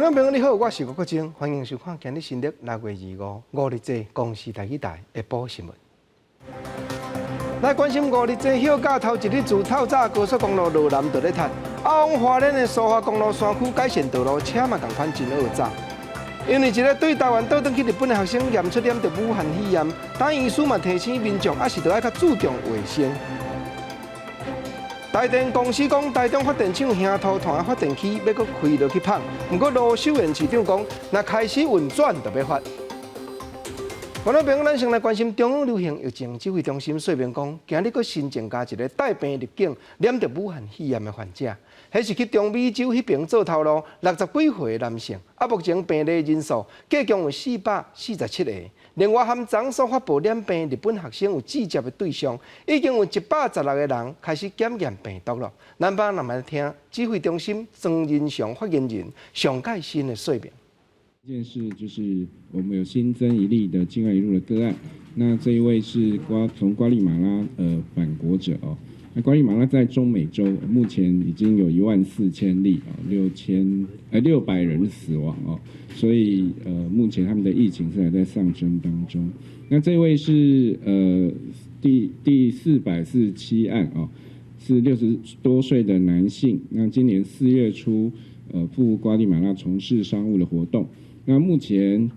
觀眾朋友你好，我是郭國晶，歡迎收看今日新曆6月25五日節公視台語台下晡新聞。來關心五日節休假頭一日自透早高速公路羅南就咧塞，啊往花蓮的蘇花公路山區改善道路，車嘛仝款真惡走。因為一个對台灣倒轉去日本的學生驗出染著武漢肺炎，當醫師嘛提醒民眾，猶是著愛較注重衛生。台電公司講，台中發電廠興塗炭發電機欲閣開落去麭，毋過盧秀燕市長講，若開始運轉就欲發。觀眾朋友，咱先來關心中央流行疫情指揮中心說明講，今日閣新增加一个帶病入境染著武漢肺炎的患者，彼是去中美洲彼爿做頭路60幾歲的男性，啊，目前病例人數計共有447個。另外，含昨所發布染病日本學生有直接的對象，已經有116個人開始檢驗病毒囉。咱放來聽指揮中心莊人祥發言人上蓋新的說明。一件事就是我們有新增一例的境外移入的個案，那這一位是從瓜地馬拉返國者哦。那瓜地馬拉在中美洲目前已經有14,000例啊，6600人死亡哦，所以目前他們的疫情是還在上升當中。那這位是第447案哦，是60多歲的男性，那今年4月初赴瓜地馬拉從事商務的活動。那目前，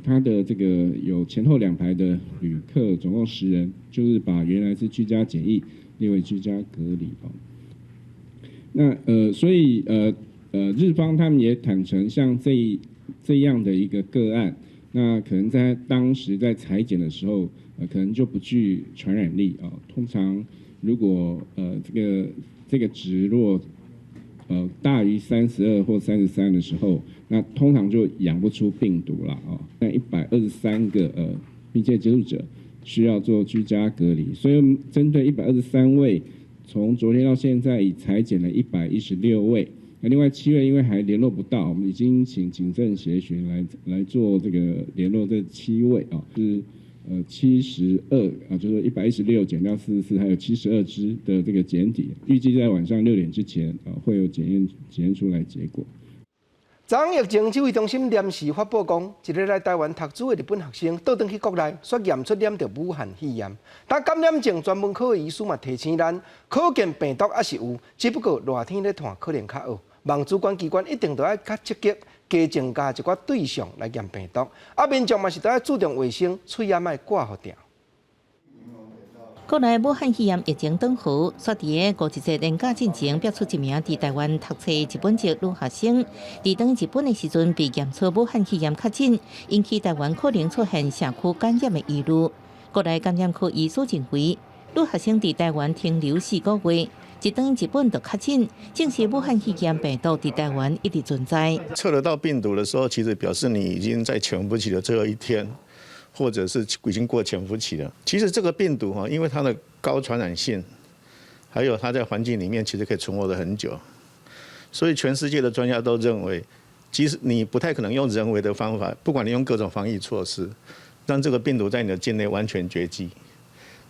他的這個有前後兩排的旅客，總共10人，就是把原來是居家檢疫列為居家隔離哦。那所以日方他們也坦承，像這樣的一個個案，那可能在當時在採檢的時候，可能就不具傳染力啊。通常如果這個值若大於32或33的時候，那通常就養不出病毒了哦。那123個密切接觸者需要做居家隔離，所以針對123位，從昨天到現在已採檢了116位。那另外7位因為還聯絡不到，我們已經請警政協尋來做這個聯絡。這七位啊是72啊，就是116減掉44，還有72支的這個檢體，預計在晚上6點之前啊會有檢驗出來結果。昨昏疫情指揮中心臨時發布講，一个來台灣讀書的日本學生倒轉去國內，煞驗出染著武漢肺炎。但感染症專門科的醫師嘛提醒咱，可見病毒猶是有，只不過熱天咧湠可能較惡。望主管機關一定著愛較積極，加增加一寡對象來驗病毒。啊，民眾嘛是著愛注重衛生，喙仔莫掛予定。國內武漢肺炎疫情當好，煞佇个五日節連假進前，爆出一名佇台灣讀冊日本籍女學生，佇轉日本的時陣被驗出武漢肺炎確診，引起台灣可能出現社區感染的疑慮。國內感染科醫師認為，女學生佇台灣停留4個月，一轉日本就確診，證實武漢肺炎病毒佇台灣一直存在。測得到病毒的時候，其實表示你已經在潛伏期的最後一天，或者是已經過潛伏期了。其實這個病毒哈，因為它的高傳染性，還有它在環境裡面其實可以存活得很久，所以全世界的專家都認為，其實你不太可能用人為的方法，不管你用各種防疫措施，讓這個病毒在你的境內完全絕跡。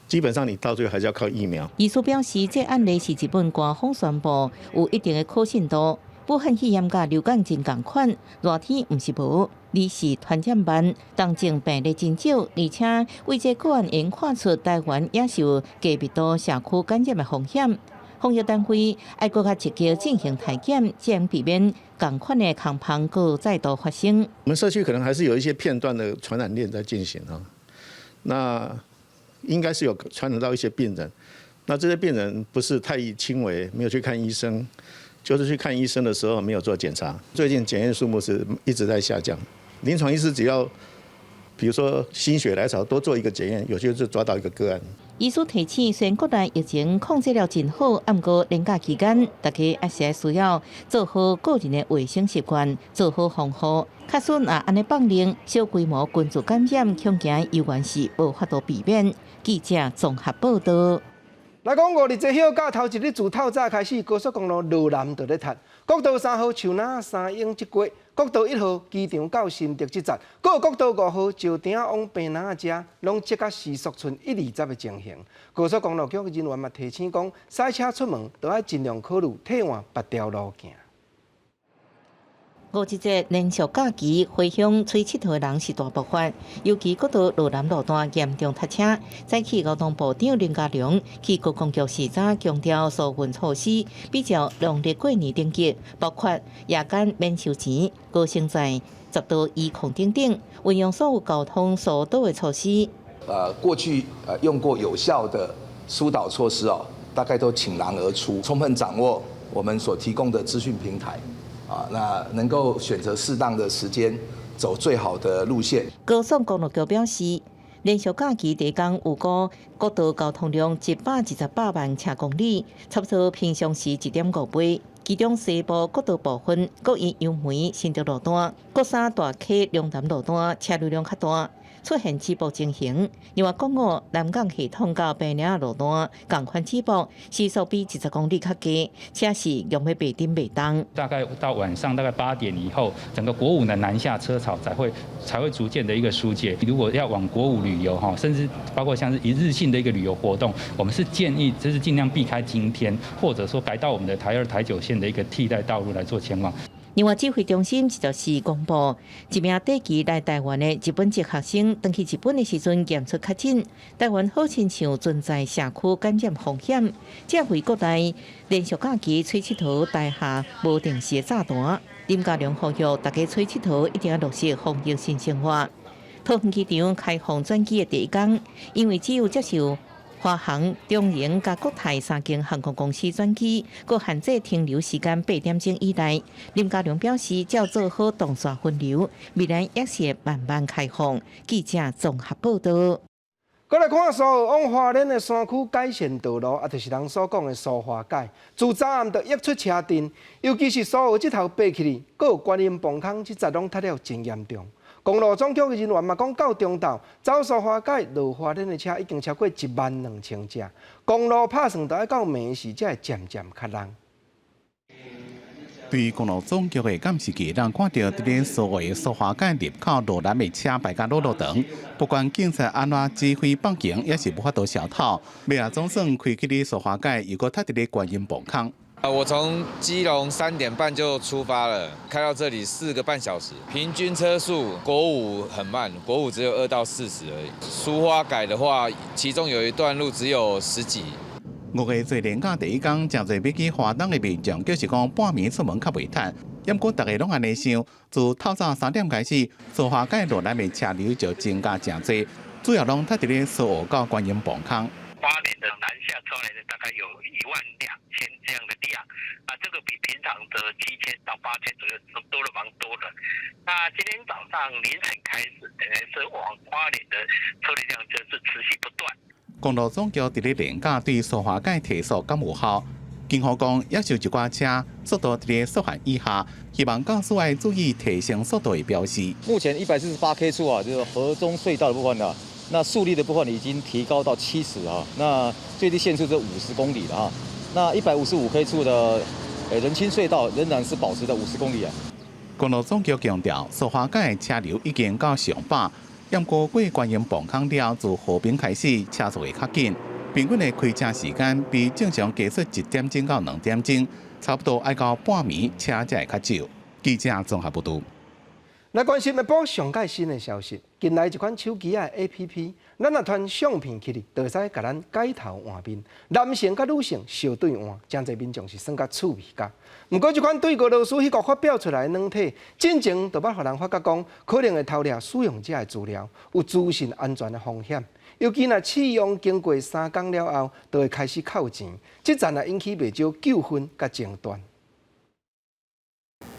基本上你到最後還是要靠疫苗。醫師表示，這案例是日本官方宣布，有一定的可信度。武漢肺炎佮流感真仝款，熱天毋是無，而是傳染慢，當前病例真少，而且為這個案會看出台灣也是有低密度社區感染的風險。防疫單位愛閣較積極進行篩檢，才能避免仝款的空縫閣再度發生。我們社區可能還是有一些片段的傳染鏈在進行啊，那應該是有傳染到一些病人，那這些病人不是太輕微，沒有去看醫生。就是去看醫生的時候沒有做檢查，最近檢驗數目是一直在下降。臨床醫師只要，比如說心血來潮多做一個檢驗，有些就抓到一個個案。醫師提醒，雖然國內疫情控制了真好，毋過連假期間，大家猶是需要做好個人的衛生習慣，做好防護。假使若按呢放任，小規模群聚感染，恐驚猶原是無法度避免。記者綜合報道。來講五日節休假頭一日自透早開始，高速公路羅南就咧塞。國道3號樹林三鶯這過，國道1號機場到新竹這節，閣有國道5號石碇往平林仔遮，攏擠甲時速賰120的情形。高速公路局人員嘛提醒講，駛車出門都愛盡量考慮替換別條路徑。五一節連續假期回鄉揣𨑨迌的人是大爆發，尤其國道羅南路段嚴重塞車。早起交通部長林佳龍去觀光局視察，強調疏運措施比照農曆過年等級，包括夜間免收錢、高升載、匝道移控等等，運用所有交通疏導的措施。過去用過有效的疏導措施哦，大概都傾囊而出，充分掌握我們所提供的資訊平台。啊，那能夠選擇適當的時間，走最好的路線。高速公路局表示，連續假期第一工預估國道交通量128萬車公里，差不多平常時1.5倍。其中西部國道部分，國一楊梅新竹路段、國三大溪龍潭路段車流量較大，出現擠迫情形。另外，國五南港系統到平嶺路段仝款擠迫，時速比20公里較低，車是用欲袂振袂動。大概到晚上大概8點以後，整個國五的南下車潮才會逐漸的一個疏解。如果要往國五旅遊哈，甚至包括像是一日性的一個旅遊活動，我們是建議就是盡量避開今天，或者說改到我們的台二、台九線的一個替代道路來做前往。另外，指揮中心24公布，一名短期來台灣的日本籍學生，轉去日本的時陣驗出確診，台灣好親像存在社區感染風險，這為國內連續假期揣𨑨迌埋下無定時的炸彈。林佳龍呼籲大家揣𨑨迌一定要落實防疫新生活。桃園機場開放轉機的第一工，因為只有接受華航、長榮佮國泰三間航空公司轉機，閣限制停留時間8點鐘以內。林佳龍表示，只要做好動線分流，未來也是會慢慢開放。記者綜合報道。閣來看蘇澳往花蓮的山區改善道路，啊，就是人所講的蘇花改。自昨暗就溢出車陣，尤其是蘇澳這頭爬起去，閣有觀音磅空，這陣攏塞了真嚴重。公路總局的人員嘛講，到中晝走蘇花改落花蓮的車已經超過1萬2千隻，公路拍算都愛到暝時才會漸漸較人。對公路總局的監視器，人看著佇咧蘇澳的蘇花改入口路南的車排甲囉囉長，不管警察按怎指揮放行，也是無法度消透。尾仔總算開去咧蘇花改，又閣塞佇咧觀音磅空。啊，我從基隆3點半就出發了，開到這裡4個半小時，平均車速國五很慢，國五只有2到40而已。蘇花改的話，其中有一段路只有十幾。五月做連假第一工，誠濟欲去花東的民眾，就是講半暝出門較袂窒。毋過逐家攏按呢想，自透早3點開始，蘇花改路南的車流就增加誠濟，主要攏塞佇咧蘇澳到觀音磅空。花蓮的南下車來的大概有1萬2千這樣的量，啊，這個比平常的7000到8000左右都多了蠻多的。那今天早上凌晨開始，等於是往花蓮的車流量就是持續不斷。公路總局佇咧連假對蘇花改提速敢有效？警方講，也是有一寡車速度佇咧速限以下，希望駕駛愛注意提升速度的標示。目前148 K 處啊，就是河中隧道的部分呢，那速率的部分已經提高到70啊，那最低限速是50公里了哈。那155 K 處的仁清隧道仍然是保持在50公里啊。公路總局強調，蘇花改車流已經到上百，毋過過觀音磅空了，自河邊開始車速會較緊，平均的開車時間比正常加速1點鐘到2點鐘，差不多愛到半暝車才會較少。記者綜合報導。來關心一波上蓋新的消息。近來一款手機仔的 APP，咱若傳相片去哩，就會使共咱改頭換面，男性佮女性相對換，誠濟民眾是耍甲趣味甲。毋過這款對俄羅斯彼國發表出來的軟體，進前就捌予人發覺講，可能會偷掠使用者的資料，有資訊安全的風險。尤其若試用經過3工了後，就會開始扣錢，這陣也引起袂少糾紛佮爭端。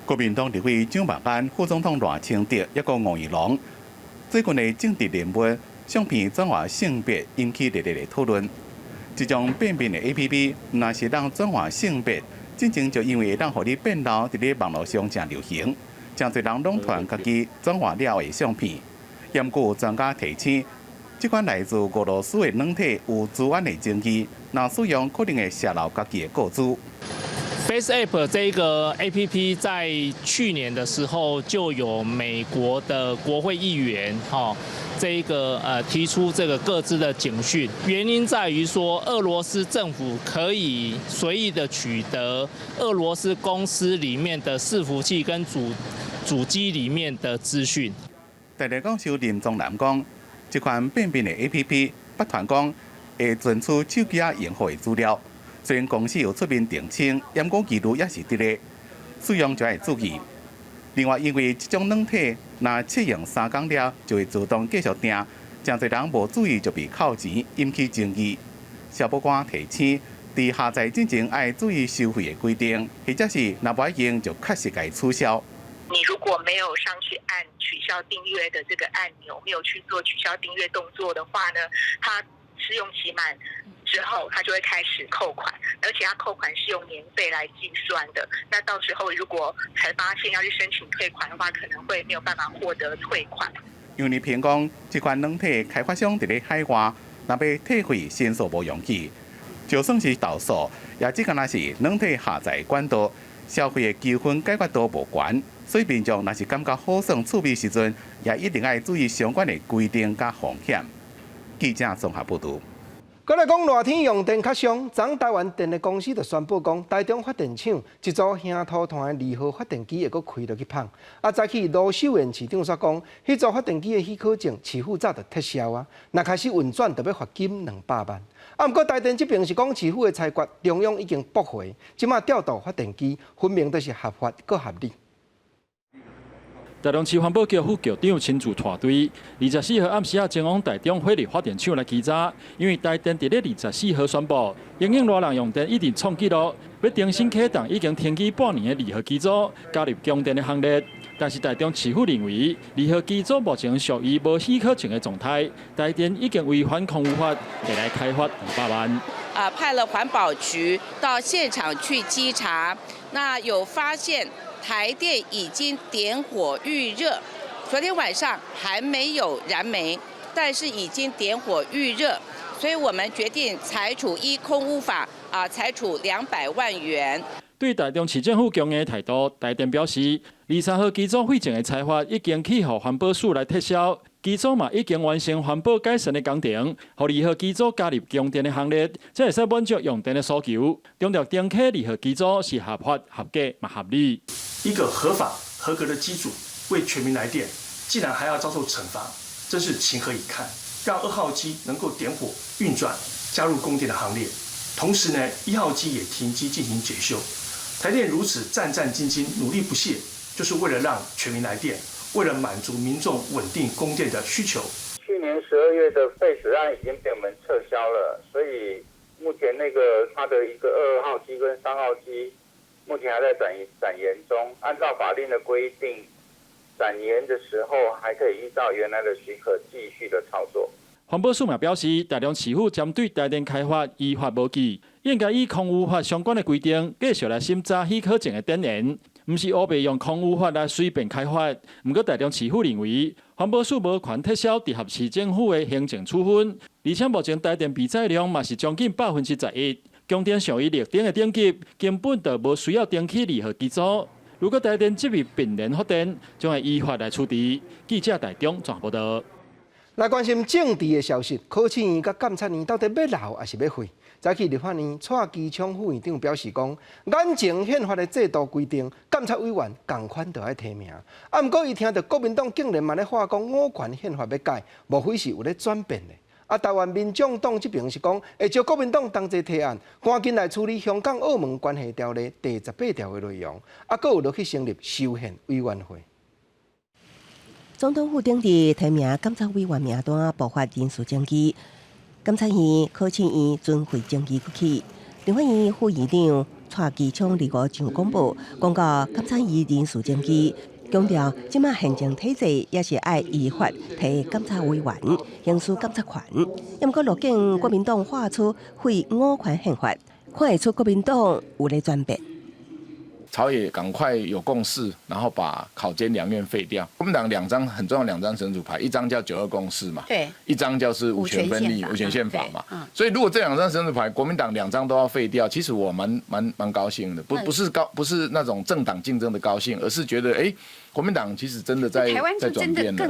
國民黨立委蔣萬安、副總統賴清德，抑閣吳怡農，最近的政治人物相片轉換性別，引起熱烈的討論。這種變面的 APP，毋但是當轉換性別，進前就因為會當予你變老，佇咧網路上誠流行，誠濟人攏傳家己轉換了的相片。毋過有專家提醒，這款來自俄羅斯的軟體有資安的爭議，若使用可能會洩露家己的個資。FaceApp 這個 APP 在去年的時候就有美國的國會議員哈，這個提出這個個資的警訊，原因在於說俄羅斯政府可以隨意的取得俄羅斯公司裡面的伺服器跟主機裡面的資訊。台大教授林宗南講，這款變面的 APP 不斷講會存取手機仔用戶的資料。雖然公司有出面澄清，毋過疑慮也是佇咧，使用者愛注意。另外，因為這種軟體，若試用3工了，就會自動繼續訂，誠濟人無注意就被扣錢，引起爭議。消保官提醒，佇下載進前愛注意收費的規定，或者是若無愛用就確實共取消。你如果沒有上去按取消訂閱的這個按鈕，沒有去做取消訂閱動作的話呢，它試用期滿之後，它就會開始扣款，而且它扣款是用年費來計算的。那到時候如果才發現要去申請退款的話，可能會沒有辦法獲得退款。楊麗萍講，這款軟體開發商佇咧海外，若欲退費申訴無容易，就算是投訴，也只敢若是軟體下載管道，消費的糾紛解決度無懸，所以民眾若是感覺好耍趣味時陣，也一定愛注意相關的規定佮風險。記者綜合報導。閣來講熱天用電較傷，昨台灣電力公司就宣布講，台中發電廠一組興塗炭的二號發電機會閣開落去麭。啊，早起盧秀燕市長煞講，彼組發電機的許可證市府早就撤銷啊，若開始運轉，就欲罰金200萬。啊，毋過台電這邊是講市府的裁決，中央已經駁回，這馬調度發電機，分明就是合法閣合理。台中市環保局副局長親自帶隊，24號暗時仔前往台中火力發電廠來稽查，因為台電佇咧24號宣布，因應熱人用電一直創紀錄，欲重新啟動已經停機半年的二號機組，加入供電的行列。但是台中市府認為，二號機組目前屬於無許可證的狀態，台電已經違反空污法，會來開罰200萬。啊，派了環保局到現場去稽查，那有發現台電已經點火預熱，昨天晚上還沒有燃煤，但是已經點火預熱，所以我們決定裁處依空污法啊，裁處200萬元。對台中市政府強硬的態度，台電表示，二三號機組廢證的裁罰已經去予環保署來撤銷，機組嘛已經完成環保改善的工程，予二號機組加入供電的行列，才會使滿足用電的需求。強調重啟二號機組是合法、合格嘛合理。一個合法合格的機組為全民來電，竟然還要遭受懲罰，真是情何以堪！讓二號機能夠點火運轉，加入供電的行列，同時呢，1號機也停機進行檢修。台電如此戰戰兢兢、努力不懈，就是為了讓全民來電，為了滿足民眾穩定供電的需求。去年12月的廢止案已經被我們撤銷了，所以目前那個它的一個2號機跟3號機，目前還在展延中。按照法令的規定，展延的時候還可以依照原來的許可繼續的操作。環保署嘛表示，台中市府針對台電開罰於法無據，應該以空污法相關的規定，繼續來審查許可證的展延，毋是烏白用空污法來隨便開罰。毋過台中市府認為，環保署無權撤銷直轄市政府的行政處分，而且目前台電備載量嘛是將近11%，供電屬於劣等的等級，根本就無需要重啟二號機組。如果台電這邊並聯發電，將會依法來處置。記者台中綜合報導。來關心政治的消息，考試院佮監察院到底欲留抑是欲廢？早起立法院蔡其昌副院長表示講，眼前憲法的制度規定，監察委員仝款就愛提名。啊，毋過伊聽著國民黨竟然嘛咧喊講五權憲法欲改，莫非是有咧轉變咧？啊，台灣民眾黨這邊是講，會召國民黨同齊提案，趕緊來處理香港澳門關係條例第18條的內容，啊，閣有落去成立修憲委員會。總統府頂日提名監察委員名單爆發人事爭議，監察院、考試院存廢爭議閣起。立法院副院長蔡其昌25上廣播，講到監察院人事爭議，強調這馬現行體制也是愛依法提監察委員行使監察權。毋過路見國民黨喊出廢五權憲法，看會出國民黨有咧轉變。朝野趕快有共識，然後把考監兩院廢掉。國民黨兩張很重要兩張神主牌，一張叫九二共識嘛，一張就是五權分立、五權憲法嘛。所以如果這兩張神主牌，國民黨兩張都要廢掉，其實我蠻高興的，不是那種政黨競爭的高興，而是覺得國民黨其實真的在轉變了。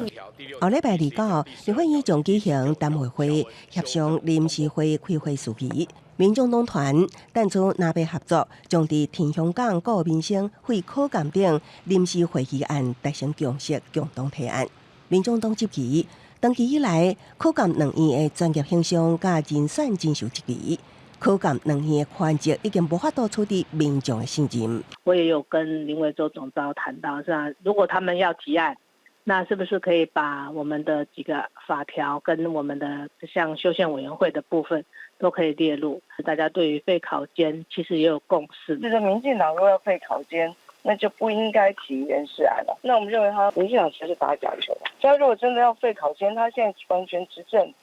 後禮拜二九，立法院將舉行擔會會協商臨時會開會事宜。民眾黨團當初若欲合作，將佇天香港顧民生、廢考監等臨時會議案達成共識，共同提案。民眾黨質疑，長期以來考監兩院的專業形象佮人選真受質疑，考監兩院的權責已經無法度取得民眾的信任。我也有跟林為洲總召談到，是啊，如果他們要提案，那是不是可以把我們的幾個法條跟我們的像修憲委員會的部分都可以列入？大家對於廢考監其實也有共識。就是民進黨如果要廢考監，那就不應該提人事案了。那我們認為他民進黨其實是打假球。他如果真的要廢考監，他現在完全執政，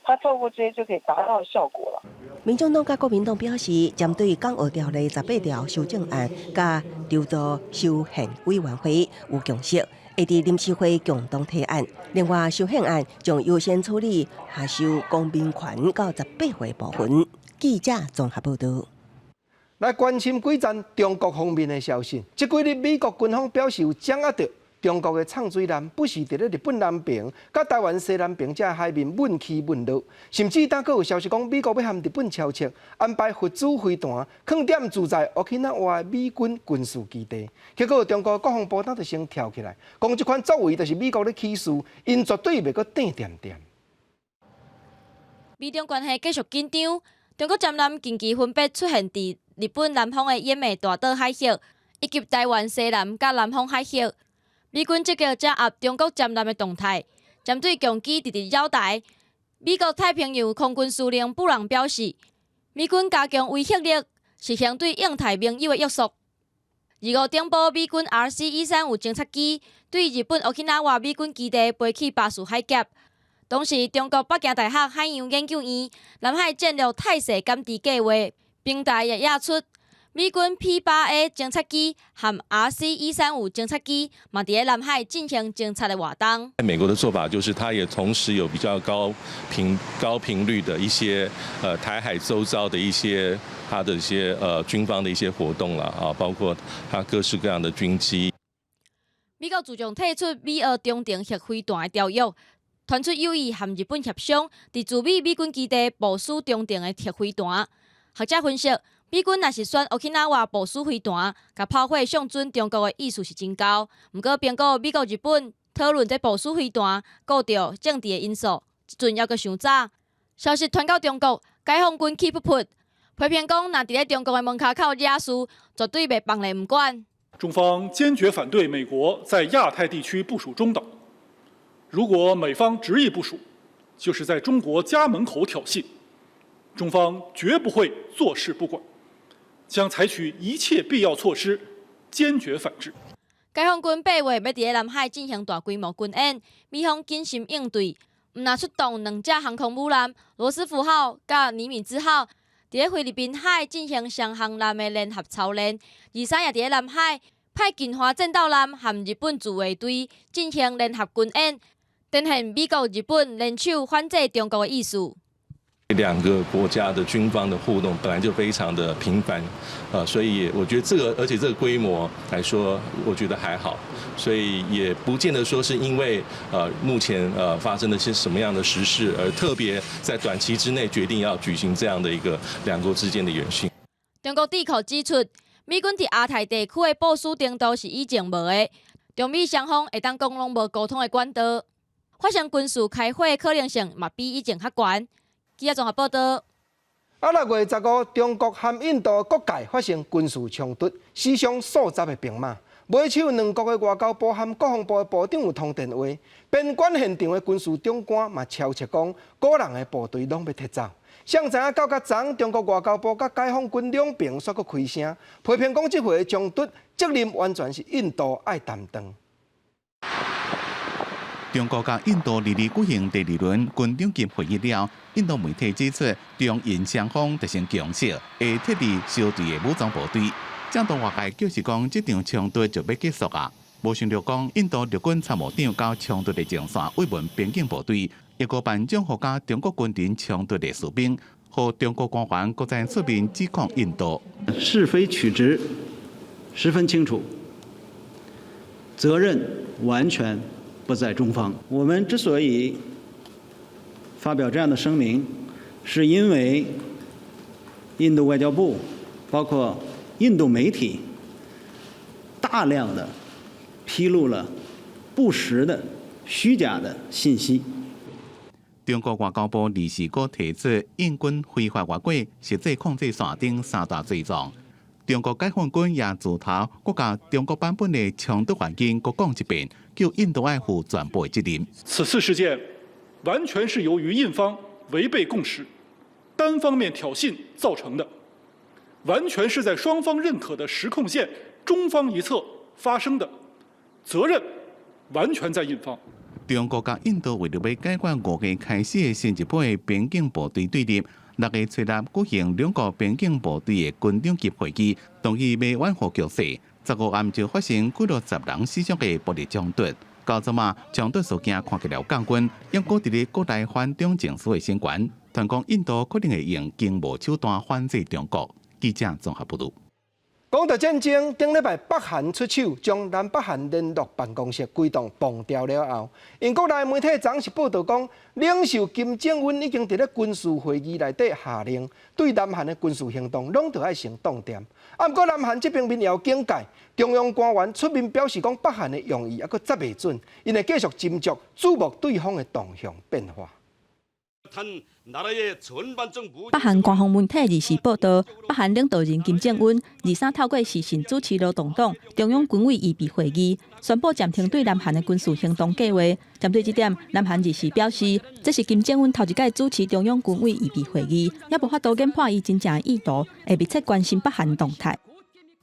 他透過這些就可以達到效果了。民眾黨佮國民黨表示，針對港澳條例18條修正案，佮籌組修憲委員會有共識，會佇臨時會共同提案。另外，修憲案將優先處理下修公民權到18歲部分。記者綜合報道。來關心幾陣中國方面的消息。這幾日美國軍方表示有掌握著中國的藏水艦不時佇咧日本南爿、佮台灣西南爿這海面問起問落，甚至當閣有消息講美國欲和日本敲策安排佛珠飛彈，囥踮駐在 Okinawa 的美軍軍事基地。結果中國國防部當就先跳起來，講這款作為就是美國咧起事，𪜶絕對袂閣碇恬恬。美中關係繼續緊張，中國艦艦近期分別出現佇日本南方的奄美大島海域，以及台灣西南佮南方海域。美軍積極掌握中國艦艦的動態，針對共機直直擾台。美國太平洋空軍司令布朗表示，美軍加強威嚇力，實行對印太盟友的約束。25頂晡，美軍 RC-135偵察機對日本 Okinawa 美軍基地飛去巴士海峽。同時，中國北京大學海洋研究院南海戰略態勢監視計畫平台也指出，美軍 P-8A 偵察機和 RC-135偵察機嘛，佇咧南海進行偵察的活動。美國的做法就是，它也同時有比較高頻率的一些台海周遭的一些它的一些軍方的一些活動了啊，包括它各式各樣的軍機。美國自從退出美俄中程核飛彈的條約，傳出有意和日本協商，佇駐美美軍基地部署中程的核飛彈。學者分析，美軍若是選 Okinawa 部署飛彈，共炮火相準中國的意思是真高。毋過，評估美國、日本討論這部署飛彈，顧著政治的因素，這陣猶閣傷早。消息傳到中國，解放軍氣噗噗，批評講，若佇咧中國的門跤口惹事，絕對袂放咧毋管。中方堅決反對美國在亞太地區部署中導。如果美方執意部署，就是在中國家門口挑釁，中方絕不會坐視不管，將採取一切必要措施，堅決反制。解放軍八月欲佇咧南海進行大規模軍演，美方謹慎應對，毋但出動兩隻航空母艦羅斯福號佮尼米茲號，佇咧菲律賓海進行雙航艦的聯合操練，而且也佇咧南海派近華戰鬥艦和日本自衛隊進行聯合軍演，展現美國、日本聯手反制中國的意思。兩個國家的軍方的互動本來就非常的頻繁，所以我覺得這個，而且這個規模來說，我覺得還好，所以也不見得說是因為目前發生了些什麼樣的時事，而特別在短期之內決定要舉行這樣的一個兩國之間的演訓。中國智庫指出，美軍佇亞太地區的部署程度是以前無的，中美雙方會當講攏無溝通的管道，發生軍事開火的可能性嘛比以前較懸。記者綜合報道。啊，6月15，中國和印度國界發生軍事衝突，死傷數十個兵馬。尾手兩國的外交部和國防部的部長有通電話，邊關現場的軍事長官嘛敲策講，個人的部隊攏欲撤走。誰知影到較昨，中國外交部佮解放軍兩邊煞閣開聲，批評講這回的衝突責任完全是印度愛擔當。中國佮印度二二舉行第二輪軍長級會議了，印度媒體指出，中印雙方達成共識，會撤離相對的武裝部隊。這當外界就是講，這場衝突就欲結束啊！無想著講，印度陸軍參謀長佮衝突的前線慰問邊境部隊，抑閣辦種予佮中國軍人衝突的士兵，予中國官員閣再出面指控印度。是非曲直十分清楚，責任完全不在中方。我們之所以發表這樣的聲明，是因為印度外交部，包括印度媒體，大量的披露了不實的、虛假的信息。中國外交部二四閣提出印軍非法越過實際控制線等三大罪狀。中國解放軍也自頭閣共中國版本的衝突環境閣講一遍，叫印度愛負全部的責任。此次事件完全是由於印方違背共識，單方面挑釁造成的，完全是在雙方認可的實控線中方一側發生的，責任完全在印方。中國佮印度為著欲解決5月開始的新一波的邊境部隊對立，6月初六舉行兩國邊境部隊的軍長級會議，同意欲緩和局勢。15暗就發生幾落十人死傷的暴力衝突。到這馬衝突事件看起來降溫，猶閣佇咧國內反中情緒會升懸，傳講印度可能會用經貿手段反制中國。記者綜合報導。講到戰爭，頂禮拜北韓出手將南北韓聯絡辦公室規棟爆掉了後，𪜶國內媒體昨是報導講，領袖金正恩已經佇咧軍事會議內底下令，對南韓的軍事行動攏著愛先凍定。啊，毋過南韓這邊面也有警戒，中央官員出面表示講，北韓的用意猶閣執袂準，𪜶會繼續斟酌注目對方的動向變化。北韓官方媒體二四報導，北韓領導人金正恩23透過視訊主持勞動黨中央軍委預備會議，宣布暫停對南韓的軍事行動計劃。針對這點，南韓二四表示，這是金正恩頭一擺主持中央軍委預備會議，猶無法度研判伊真正的意圖，會密切關心北韓動態。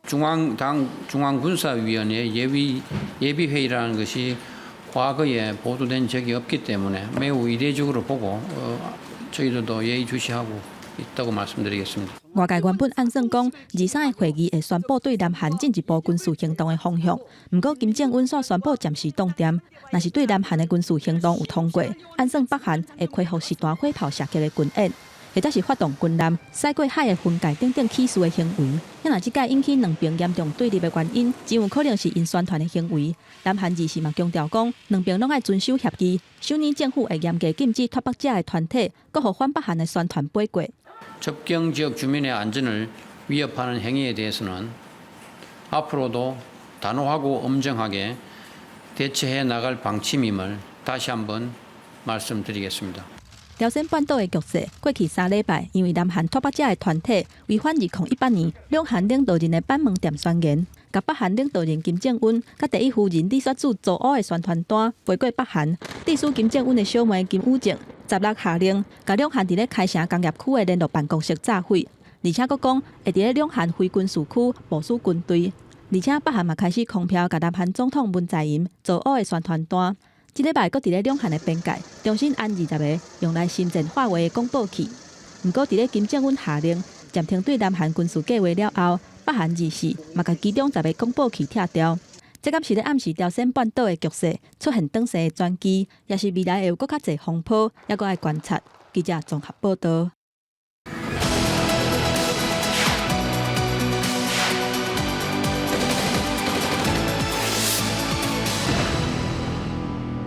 중앙당 중앙군사위원회 예비회의라는 것이 과거에 보도된 적이 없기 때문에 매우 이례적으로 보고 저희들도 예의주시하고 있다고 말씀드리겠습니다. 外界原本按算講，23个會議會宣布對南韓進一步軍事行動的方向。毋過金正恩煞宣布暫時凍定，若是對南韓的軍事行動有通過，按算北韓會恢復實彈火炮射擊的軍演，或者是發動軍艦駛過海的分界等等起事的行為。若這擺引起兩邊嚴重對立的原因，真有可能是𪜶宣傳的行為。南韓二四嘛強調講，兩邊攏愛遵守協議，首爾政府會嚴格禁止脫北者的團體，閣予反北韓的宣傳飛過。 접경 지역 주민의 안전을 위협하는 행위에 대해서는 앞으로도 단호하고 엄정하게 대처해 나갈 방침임을 다시 한번 말씀드리겠습니다. 朝鮮半島的局勢過去3禮拜，因為南韓脫北者的團體違反2018年兩韓領導人的板門店宣言，共北韓領導人金正恩佮第一夫人李雪主遭烏的宣傳單飛過北韓，致使金正恩的小妹金與正16下令，共兩韓佇咧開城工業區的聯絡辦公室炸毀，而且閣講會佇咧兩韓非軍事區部署軍隊，而且北韓嘛開始空飄共南韓總統文在寅遭烏的宣傳單。這禮拜閣佇咧兩韓的邊界重新安20個用來深潛化學的廣播器。毋過佇咧金正恩下令暫停對南韓軍事計劃了後，北韓24嘛共其中10個廣播器拆掉。這敢是咧暗示朝鮮半島的局勢出現轉勢的轉機，抑是未來會有閣較濟風波，猶閣愛觀察。記者綜合報導。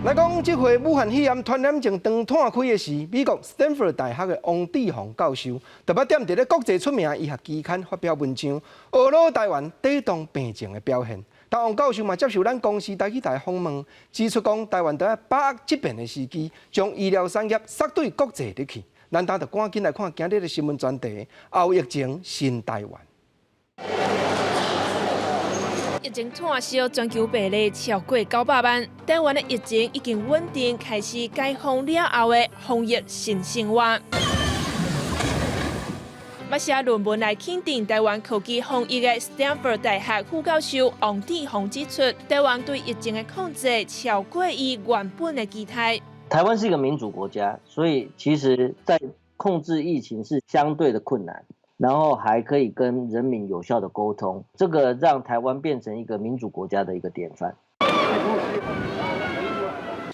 來講，這回武漢肺炎傳染症當湠開的時，美國斯坦福大學的王志宏教授，特別踮佇咧國際出名醫學期刊發表文章，呵咾台灣抵擋病情的表現。但王教授嘛接受咱公視台語台訪問，指出講台灣著愛把握這變的時機，將醫療產業殺對國際入去。咱等就趕緊來看今日的新聞專題：後疫情新台灣。疫情湠燒，全球病例超過900萬。台灣的疫情已經穩定，開始解封了後的防疫新生活。嘛寫論文來肯定台灣科技防疫的斯坦福大學副教授王志宏指出，台灣對疫情的控制超過伊原本的期待。台灣是一個民主國家，所以其實在控制疫情是相對的困難。然後還可以跟人民有效的溝通，這個讓台灣變成一個民主國家的一個典範。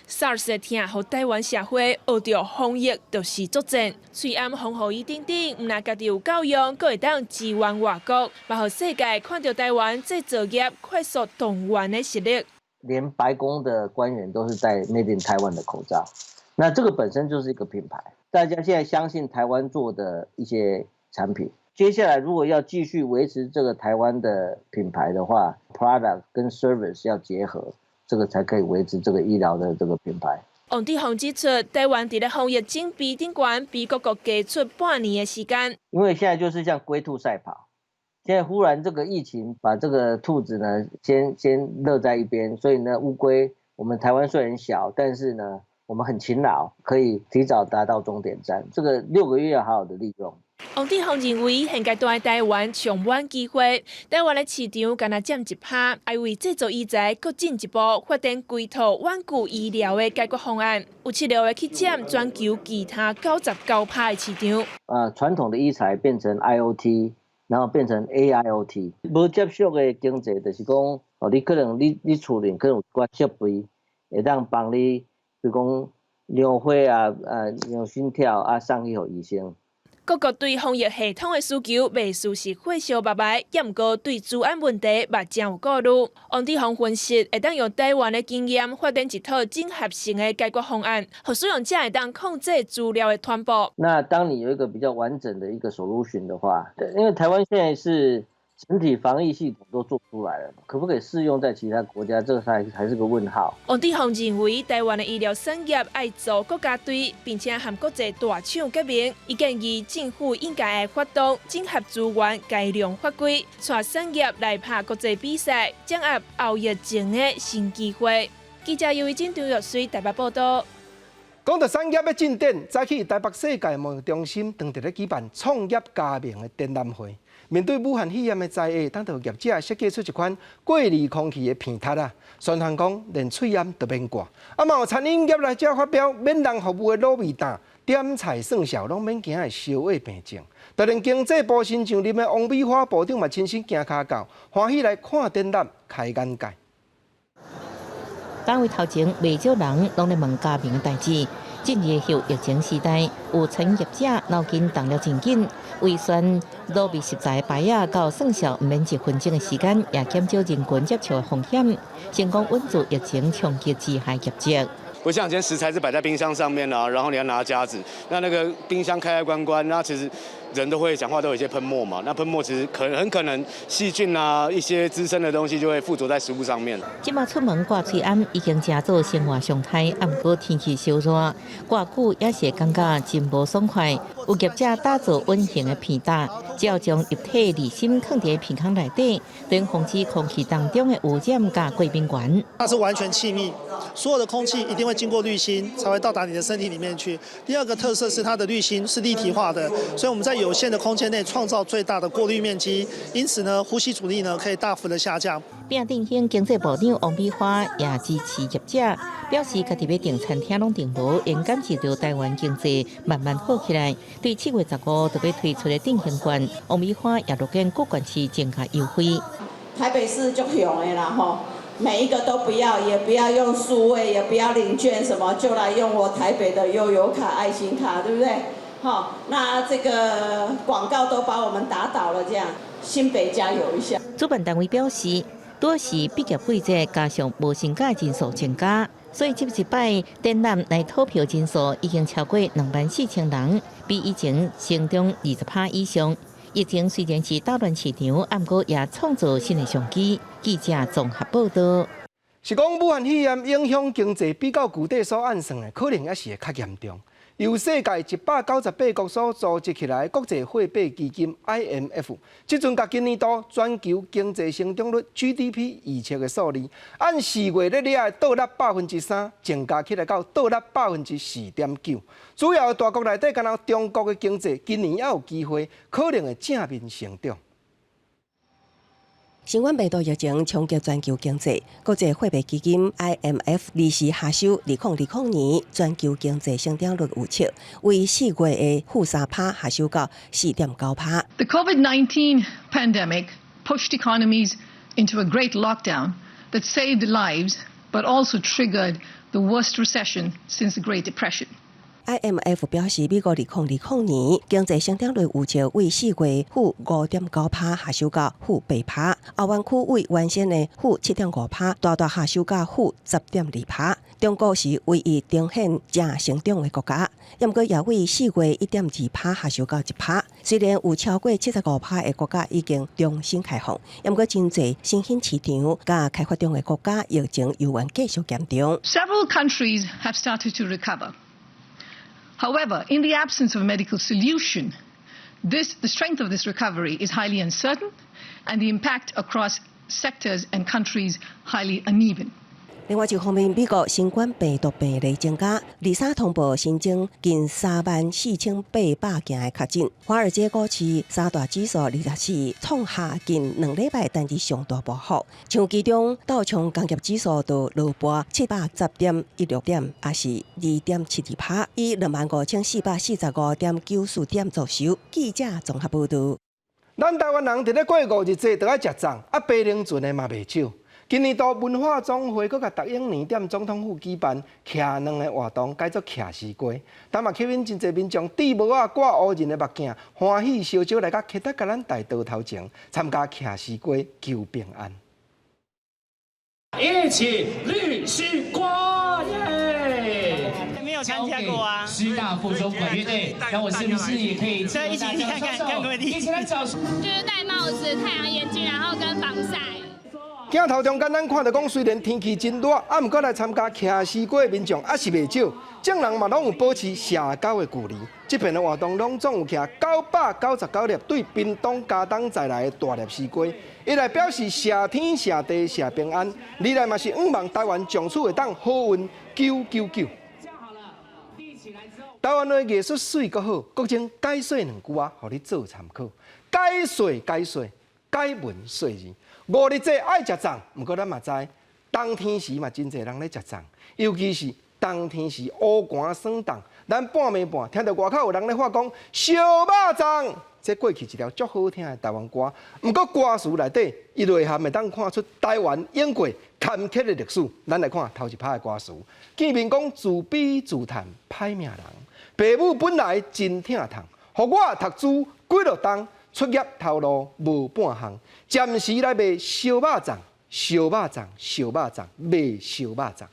SARS 的疼，予台灣社會學著防疫就是作戰，喙罨防護衣等等，毋但家己有夠用，閣會當支援外國，嘛予世界看著台灣製造業快速動員的實力。連白宮的官員都是戴 Made in Taiwan 的口罩，那這個本身就是一個品牌，大家現在相信台灣做的一些產品。接下來如果要繼續維持這個台灣的品牌的話，product 跟 service 要結合。這個才可以維持這個醫療的這個品牌。王志宏指出，台灣佇咧防疫準備頂懸，比各國加出半年的時間。因為現在就是像龜兔賽跑，現在忽然這個疫情把這個兔子呢先勒在一邊，所以呢烏龜，我們台灣雖然小，但是呢我們很勤勞，可以提早達到終點站。這個6個月要好好的利用。王志宏認為，現階段台灣充滿機會，台灣的市場干焦佔1%，愛為製造醫材閣進一步發展規套遠距醫療的解決方案，有策略的去佔全球其他99%的市場。傳統的醫材變成 IoT，然後變成 AIoT。無接觸的經濟，就是講，哦，你可能你厝裡可能有寡設備，會當幫你，比如講量血壓，量心跳啊，送去予醫生。各國對防疫系統的需求袂輸是火燒目眉，也毋過對資安問題嘛誠有顧慮。王志宏分析，會當用台灣的經驗發展一套整合性的解決方案，予使用者會當控制資料的傳播。那當你有一個比較完整的一個 solution 的話，因為台灣現在是整體防疫系統都做出來了，可不可以適用在其他國家？這個還是個問號。王志宏認為，台灣的醫療產業愛做國家隊，並且和國際大廠結盟。伊建議政府應該愛發動整合資源、改良法規，帶產業來拍國際比賽，掌握後疫情的新機會。記者尤維珍、張玉水台北報道。講到產業欲進展，早起台北世界貿易中心當佇咧舉辦創業加盟的展覽會。面對武漢肺炎的災厄，當地業者設計出一款過濾空氣的鼻塞啊，宣傳講連喙罨都免掛。啊，嘛有餐飲業來遮發表免人服務的滷味擔，點菜算數攏免驚會燒穢病症。就連經濟部新上任的王美花部長嘛親身行跤到，歡喜來看展覽，開眼界。單位頭前袂少人攏咧問加盟的代誌。進入後疫情時代，有餐飲業者腦筋動了真緊，為選滷味食材牌仔到算數毋免一分鐘的時間，也減少人群接觸的風險，成功穩住疫情衝擊之下業績。不像以前食材是擺在冰箱上面啊，然後你要拿夾子，那個冰箱開開關關，那其實人都會講話都有一些噴沫嘛，那噴沫其實可很可能細菌啊一些滋生的東西就會附着在食物上面。這馬出門掛喙罨已經成做生活常態，毋過天氣燒熱，掛久也是會感覺真無爽快。有業者打造隱形的鼻罩，只要將液體離心囥佇鼻孔內底，能防止空氣當中的污染佮過敏原。它是完全氣密，所有的空氣一定會經過濾芯，才會到達你的身體裡面去。第二個特色是它的濾芯是立體化的，所以我們在有限的空間內創造最大的過濾面積，因此呢，呼吸阻力呢可以大幅的下降。餅振興經濟部長王美花也支持業者，表示家己欲訂餐廳攏訂無，應感受著台灣經濟慢慢好起來。對7月15就欲推出的振興券，王美花也樂見各縣市增加優惠。台北市足勇的啦吼，每一個都不要，也不要用數位，也不要領券什麼，就來用我台北的悠遊卡、愛心卡，對不對？好，那這個廣告都把我們打倒了，這樣新北加油一下。主辦單位表示，多是畢業季節加上無薪假人數增加，所以這一擺展覽來討票人數已經超過24,000人，比以前成長20%以上。疫情雖然是打亂市場，毋過也創造新的商機。記者綜合報道。是講武漢肺炎影響經濟，比較舊底所按算的，可能猶是會較嚴重。由世界198國所組織起來的國際貨幣基金 IMF，這陣共今年度全球經濟成長率 GDP 預測的數字，按4月咧了的倒落3%，增加起來到倒落4.9%。主要的大國內底，干焦中國的經濟今年猶有機會可能會正面成長。新冠病毒疫情衝擊全球經濟，國際貨幣基金 IMF 臨時下修2020年全球經濟成長率預測，為4月的-3%下修到4.9%。 The COVID-19 pandemic pushed economies into a great lockdown that saved lives, but also triggered the worst recession since the Great Depression. IMF 表示，美國2020年經濟成長率預測為4月-5.9%下修到-8%，歐元區為原先的-7.5%大大下修到-10.2%。中國是唯一呈現正成長的國家，毋過也為4月1.2%下修到1%。雖然有超過75%的國家已經重新開放，毋過真濟新興市場佮開發中的國家疫情猶原繼續嚴重。 Several countries have started to recover. However, in the absence of a medical solution, the strength of this recovery is highly uncertain and the impact across sectors and countries highly uneven. 另外一方面，美國新冠病毒病例增加，23通報新增近34,800件的確診。華爾街股市三大指數24創下近2禮拜單日上大波幅，像其中道瓊工業指數就落跌710.16點，也是2.72%，以25,445.94點作收。記者綜合報導。咱台灣人佇咧過五日節都愛食粽，啊，白靈船的嘛袂少。今年度文化總會閣共逐英年踮總統府舉辦騎卵的活動，改做騎絲瓜。但嘛吸引真濟民眾戴帽仔、掛烏人的目鏡，歡喜相招來到凱達格蘭大道頭前參加騎絲瓜求平安。一起綠絲瓜耶！沒有參加過啊。師大附中管樂隊，那我是不是也可以？一起看看，看過一起來找。就是戴帽子、太陽眼鏡，然後跟防曬。鏡頭中間，咱看著講，雖然天氣真熱，啊，毋過來參加騎絲瓜的民眾猶是袂少，眾人嘛攏有保持社交的距離。這遍的活動攏總有騎999粒對屏東、嘉東載來的大粒絲瓜，一來表示謝天謝地謝平安，二來嘛是向望台灣從此會當好運九九九。台灣的藝術媠閣好，閣種解說兩句仔，予你做參考。解說解說，解文說字。五日節愛食粽，毋過咱嘛知，冬天時嘛真濟人咧食粽，尤其是冬天時烏寒霜凍，咱半暝半聽著外口有人咧喊講燒肉粽，這過去一條足好聽的台灣歌。毋過歌詞內底，伊內涵會當看出台灣經過坎坷的歷史。咱來看頭一拍的歌詞，見面講自卑自嘆歹命人，爸母本來真疼痛，予我讀書幾落冬。出業頭路無半項，暫時來賣燒肉粽，燒肉粽，燒肉粽，賣燒肉粽。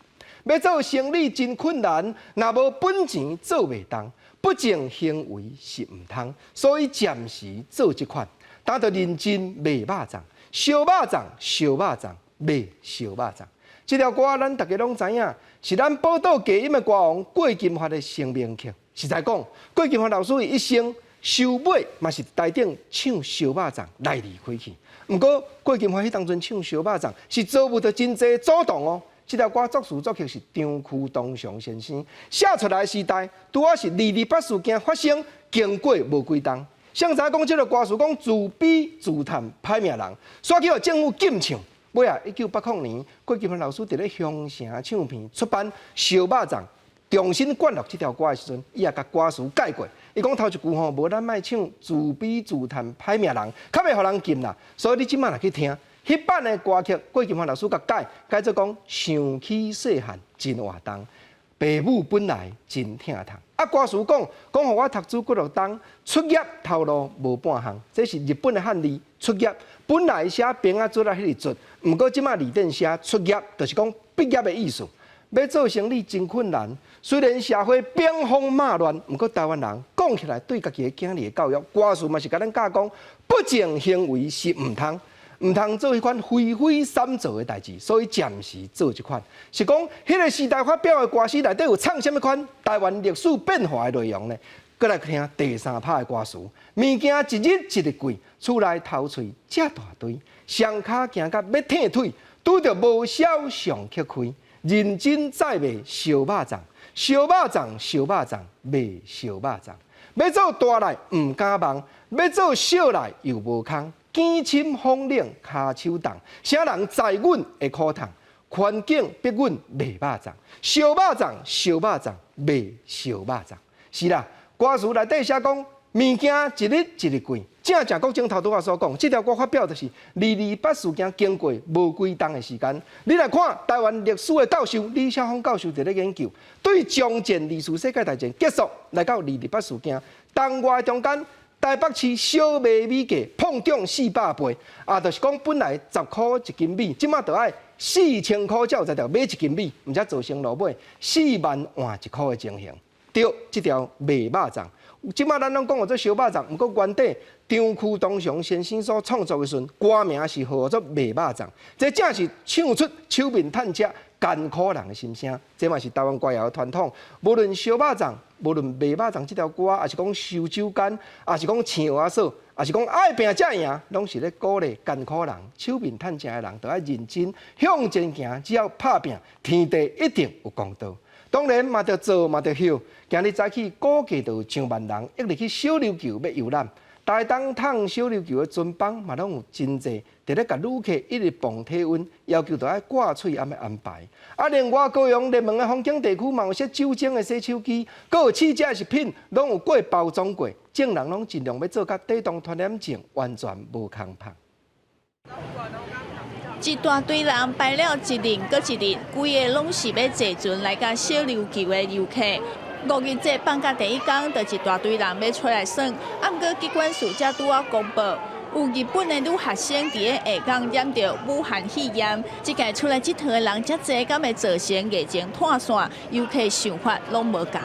欲做生理真困難，若無本錢做袂動，不正行為是毋通，所以暫時做這款，當著認真賣肉粽，燒肉粽，燒肉粽，賣燒肉粽。這條歌咱大家攏知影，是咱寶島低音的歌王郭金發的成名曲。實在講，郭金發老師一生收尾嘛是台頂唱燒肉粽來離開去。毋過郭金發彼當陣唱燒肉粽是遭遇著真濟阻擋哦。這條歌作詞作曲是張區東祥先生，寫出來時代拄仔是228事件發生，經過無幾冬。誰知講這个歌詞講自卑自嘆歹命人，煞去予政府禁唱。尾仔1980年，郭金發老師佇咧鄉城唱片出版《燒肉粽》，重新灌錄這條歌的時陣，伊也共歌詞改過。伊講頭一句吼，無咱莫唱自卑自嘆歹命人，較袂予人禁啦。所以你這擺若去聽，彼版的歌曲，郭金發老師共改，改做講想起細漢真活動，爸母本來真疼痛。啊，歌詞講講予我讀書幾落冬，出業頭路無半項，這是日本的漢字出業。本來寫平仔卒仔彼个卒，毋過這擺字典寫出業，就是講畢業的意思。欲做生理真困難，雖然社會兵荒馬亂，毋過台灣人講起來對家己的囝兒的教育，歌詞嘛是共咱教講，不正行為是毋通，毋通做彼款非非三做的代誌，所以暫時做這款。是講彼个時代發表的歌詞內底有唱啥物款台灣歷史變化的內容呢？閣來聽第三拍的歌詞，物件一日一日貴，厝內頭喙遮大堆，雙跤行甲欲退腿，拄著無痟上吃虧。認真再賣燒肉粽，燒肉粽，燒肉粽，賣燒肉粽。欲做大來毋敢望，欲做小來又無空。囝肩深風冷，跤手凍，啥人知阮的苦痛？環境逼阮賣肉粽，燒肉粽，燒肉粽，賣燒肉粽。是啦，歌詞內底寫講，物件一日一日貴。正正國政頭拄仔所講，這條歌發表就是二二八事件經過無幾冬的時間。你來看台灣歷史的教授李曉峰教授佇咧研究，對終戰二次世界大戰結束來到二二八事件，當外中間台北市小麥米價膨脹400倍，啊，就是講本來10箍1斤米，這馬就愛4000箍才有才調買一斤米，毋才造成落尾4萬換1箍的情形。對，這條賣肉粽，這馬咱攏講做燒肉粽，毋過原底張區東雄先生所創作的時陣，歌名是號做賣肉粽，這正是唱出手面趁食艱苦人的心聲。這嘛是台灣歌謠的傳統。無論燒肉粽，無論賣肉粽這條歌，抑是講收酒矸，抑是講青蚵仔嫂，抑是講愛拚才贏，攏是咧鼓勵艱苦人、手面趁食的人，都愛認真向前行，只要拍拚，天地一定有公道。當然嘛著做嘛著翕。今日早起估計就有上萬人，一直去小琉球欲遊覽。台東淌小琉球的船班嘛，攏有真濟，佇咧共旅客一直磅體溫，要求著愛掛喙罨的安排。啊，另外高雄熱門的風景地區嘛有設酒精的洗手機，閣有試食的食品攏有過包裝過，眾人攏盡量欲做甲抵擋傳染症完全無空芳。一大堆人排了一輪閣一輪，規个攏是欲坐船來到小琉球的遊客。五日節放假第一工，就一大堆人欲出來耍。啊，毋過疾管署才拄仔公布，有日本的女學生佇咧下港染著武漢肺炎。這屆出來𨑨迌的人遮濟，敢會造成疫情拖線？遊客想法攏無仝。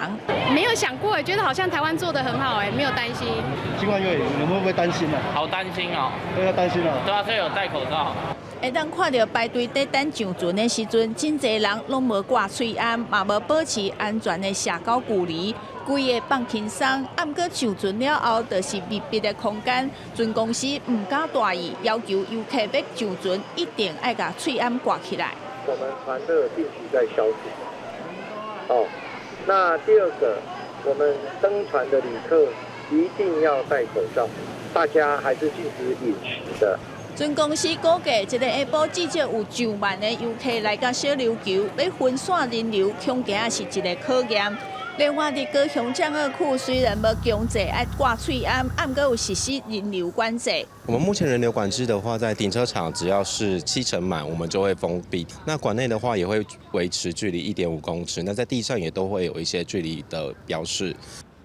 沒有想過，覺得好像台灣做得很好，哎，沒有擔心。新冠肺炎，你們會不會擔心啊？好擔心哦。都要擔心哦。對啊，所以有戴口罩。會當看著排隊佇等上船的時陣，真濟人攏無掛喙罨，嘛無保持安全的社交距離，規个放輕鬆。啊，毋過上船了後，就是密閉的空間。船公司毋敢大意，要求遊客欲上船一定愛共喙罨掛起來。我們船都有定期在消毒。哦，那第二個，我們登船的旅客一定要戴口罩，大家還是禁止飲食的。船公司估計，這个下晡至少有上萬个遊客來到小琉球，欲分散人流，恐驚是一个考驗。另外，佇高雄棧貳區雖然無強制愛掛喙罨，啊，毋過有實施人流管制。我們目前人流管制的話，在停車場只要是7成滿，我們就會封閉。那館內的話，也會維持距離1.5公尺。那在地上也都會有一些距離的標示。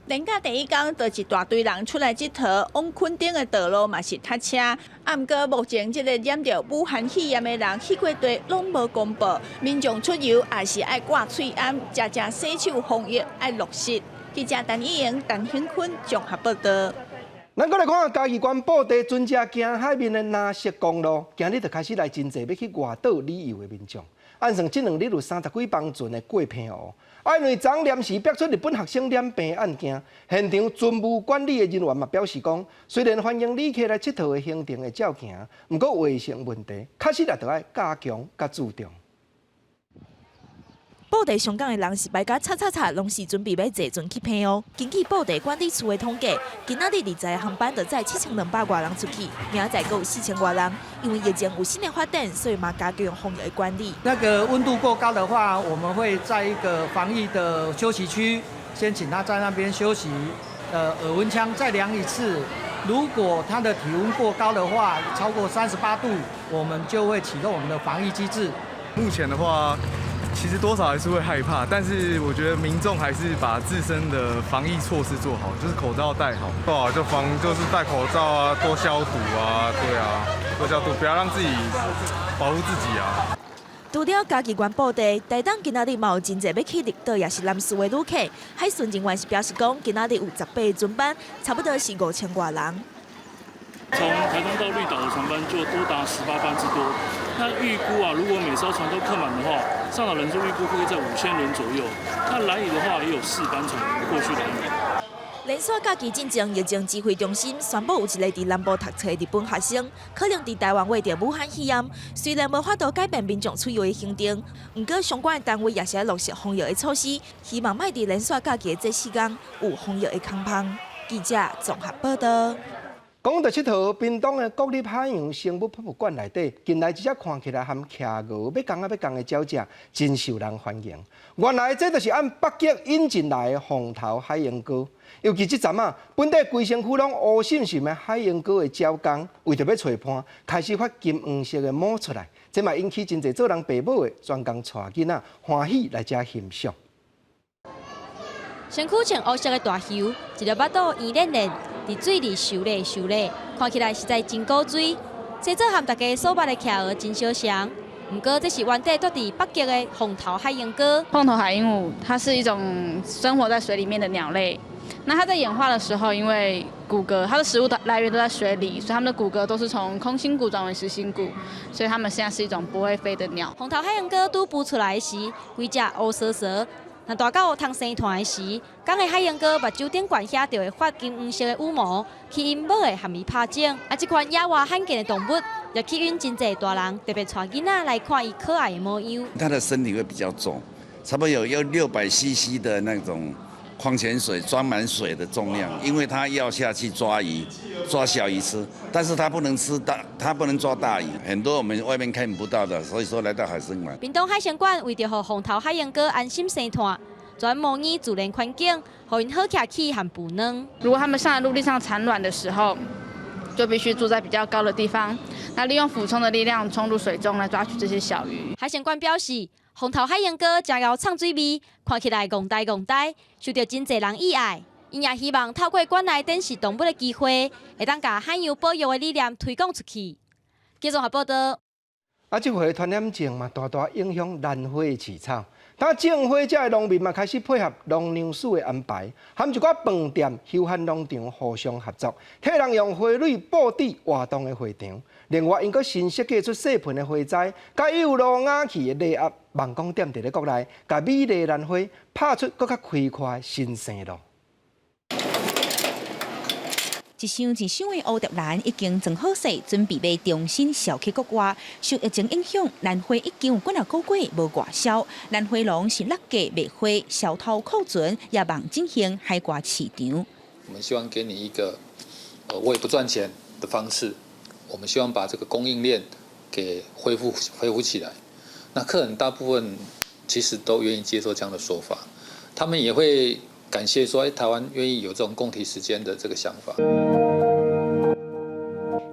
連假第一工，就一大堆人出來𨑨迌，往墾丁的道路嘛是塞車。啊，毋過目前這个染著武漢肺炎的人去過地攏無公布，民眾出遊也是愛掛喙罨，食食洗手防疫愛落實。記者陳以瑩、陳興坤綜合報道。咱閣來看嘉義縣布袋船隻行海面的藍色公路，今日就開始來真濟欲去外島旅遊的民眾。按算這兩日有30幾班船會過澎湖。啊，因為昨昏臨時爆出日本學生染病案件，現場船務管理的人員嘛表示講，雖然歡迎旅客來𨑨迌的行程會照行，毋過衛生問題確實也著愛加強佮注重。布袋上港的人是排甲插插插，攏是準備欲坐船去澎湖。根據布袋管理處的統計，今仔日20個航班就載7200外人出去，明仔載閣有4000外人。因為疫情有新的發展，所以嘛加強防疫的管理。那個溫度過高的話，我們會在一個防疫的休息區，先請他在那邊休息。耳溫槍再量一次，如果他的體溫過高的話，超過38度，我們就會啟動我們的防疫機制。目前的話，其實多少還是會害怕，但是我覺得民眾還是把自身的防疫措施做好，就是口罩戴好，做好就防，就是戴口罩啊，多消毒啊，對啊，多消毒，不要讓自己保護自己啊。除了嘉義縣布袋，台東今仔日嘛有真濟欲去綠島，抑是南勢的旅客。海巡人員是表示講，今仔日有18個船班，差不多是5000外人。從台東到綠島的船班就多達18班之多。那預估啊，如果每艘船都客滿的話，上島人數預估會在5000人左右。那蘭嶼的話，也有4班船過去蘭嶼。連續假期進前，疫情指揮中心宣布有一个佇南部讀冊的日本學生，可能佇台灣秽著武漢肺炎。雖然無法度改變民眾出遊的行程，毋過相關的單位也是愛落實防疫的措施，希望莫佇連續假期的這四工有防疫的空芳。記者綜合報道。講到𨑨迌，屏東的國立海洋生物博物館內底，近來一隻看起來和企鵝欲仝仔欲仝的鳥隻，真受人歡迎。原來這就是按北極引進來的紅頭海鸚哥。尤其這陣啊，本底規身軀攏烏滲滲的海鸚哥的鳥公，為著欲揣伴，開始發金黃色的毛出來，這嘛引起真濟做人爸母的專工帶囡仔歡喜來遮欣賞。身軀穿烏色的大鰇，一粒腹肚圓連連，佇水裡泅咧泅咧，看起來實在真古錐。這做和大家所捌的企鵝真相像，毋過這是原底住佇北極的紅頭海鸚哥。鳳頭海鸚鵡，它是一種生活在水裡面的鳥類。那它在演化的時候，因為骨骼，它的食物的來源都在水裡，所以它們的骨骼都是從空心骨轉為實心骨，所以它們現在是一種不會飛的鳥。紅頭海鸚哥拄孵出來時，規隻烏趖趖。若大到通生團的時，公的海鸚哥目睭頂懸遐就會發金黃色的羽毛，吸引母的和伊拍種。啊，這款野外罕見的動物，也吸引真濟大人特別帶囡仔來看伊可愛的模樣。它的身體會比較重，差不多有要600 cc 的那種礦泉水裝滿水的重量，因為它要下去抓魚，抓小魚吃，但是它不能吃大，它不能抓大魚，很多我們外面看不到的，所以說來到海生館。屏東海生館為著予紅頭海鸚哥安心生團，專模擬自然環境，予𪜶好徛起和孵卵。如果它們上來陸地上產卵的時候，就必須住在比較高的地方，那利用俯衝的力量衝入水中來抓取這些小魚。海生館表示，紅頭海鸚哥誠𠢕藏水味，看起來戇呆戇呆，受著真濟人喜愛。𪜶也希望透過館內展示動物的機會，會當共海洋保育的理念推廣出去。記者報道。啊，這回傳染症嘛，大大影響蘭花的市場。當種花者的農民嘛，開始配合農糧署的安排，和一寡飯店、休閒農場互相合作，替人用花蕊布置活動的會場。另外，𪜶閣新設計出細盆的花栽，佮有路雅氣的禮盒，望講踮佇咧國內，共美麗蘭花拍出閣較開闊的新生路。一箱一箱的蝴蝶蘭已經裝好勢，準備欲重新銷去國外。受疫情影響，蘭花已經有幾若個月無外銷。蘭花農是落價賣花，銷頭庫存也望振興海外市場。我們希望給你一個，我也不賺錢的方式，我們希望把這個供應鏈給恢復起來。那客人大部分其實都願意接受這樣的說法，他們也會感謝說，哎，台灣願意有這種共體時艱的這個想法。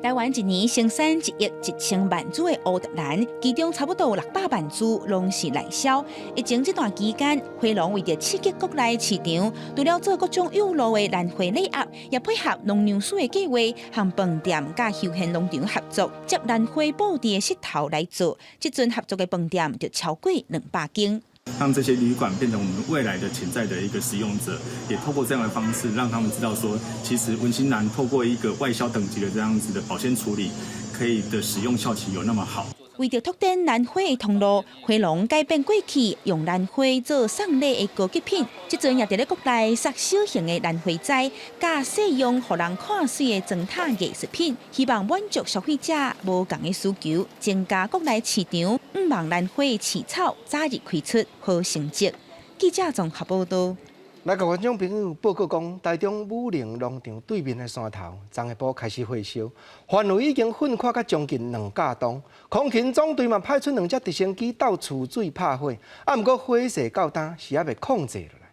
台灣一年生產1億1000萬株的蝴蝶蘭，其中差不多600萬株攏是內銷。疫情這段期間，花農為著刺激國內市場，除了做各種有路的蘭花禮盒，也配合農糧署的計劃，和飯店佮休閒農場合作，接蘭花布置的石頭來做。這陣合作的飯店就超過200間。讓這些旅館變成我們未來的潛在的一個使用者，也透過這樣的方式，讓他們知道說，其實文心蘭透過一個外銷等級的這樣子的保鮮處理，可以的使用效期有那麼好。為著拓展蘭花的通路，花農改變過去用蘭花做送禮的高級品，這陣也佇咧國內設小型的蘭花栽，佮細用予人看媠的磚塔藝術品，希望滿足消費者無仝的需求，增加國內市場，向望蘭花飼草早日開出好成績。記者綜合報道。來，共觀眾朋友報告講，台中武陵農場對面的山頭，昨下晡開始火燒，範圍已經噴擴到將近2甲當。空勤總隊嘛派出兩隻直升機鬥泅水拍火，啊，毋過火勢到今是猶未控制落來。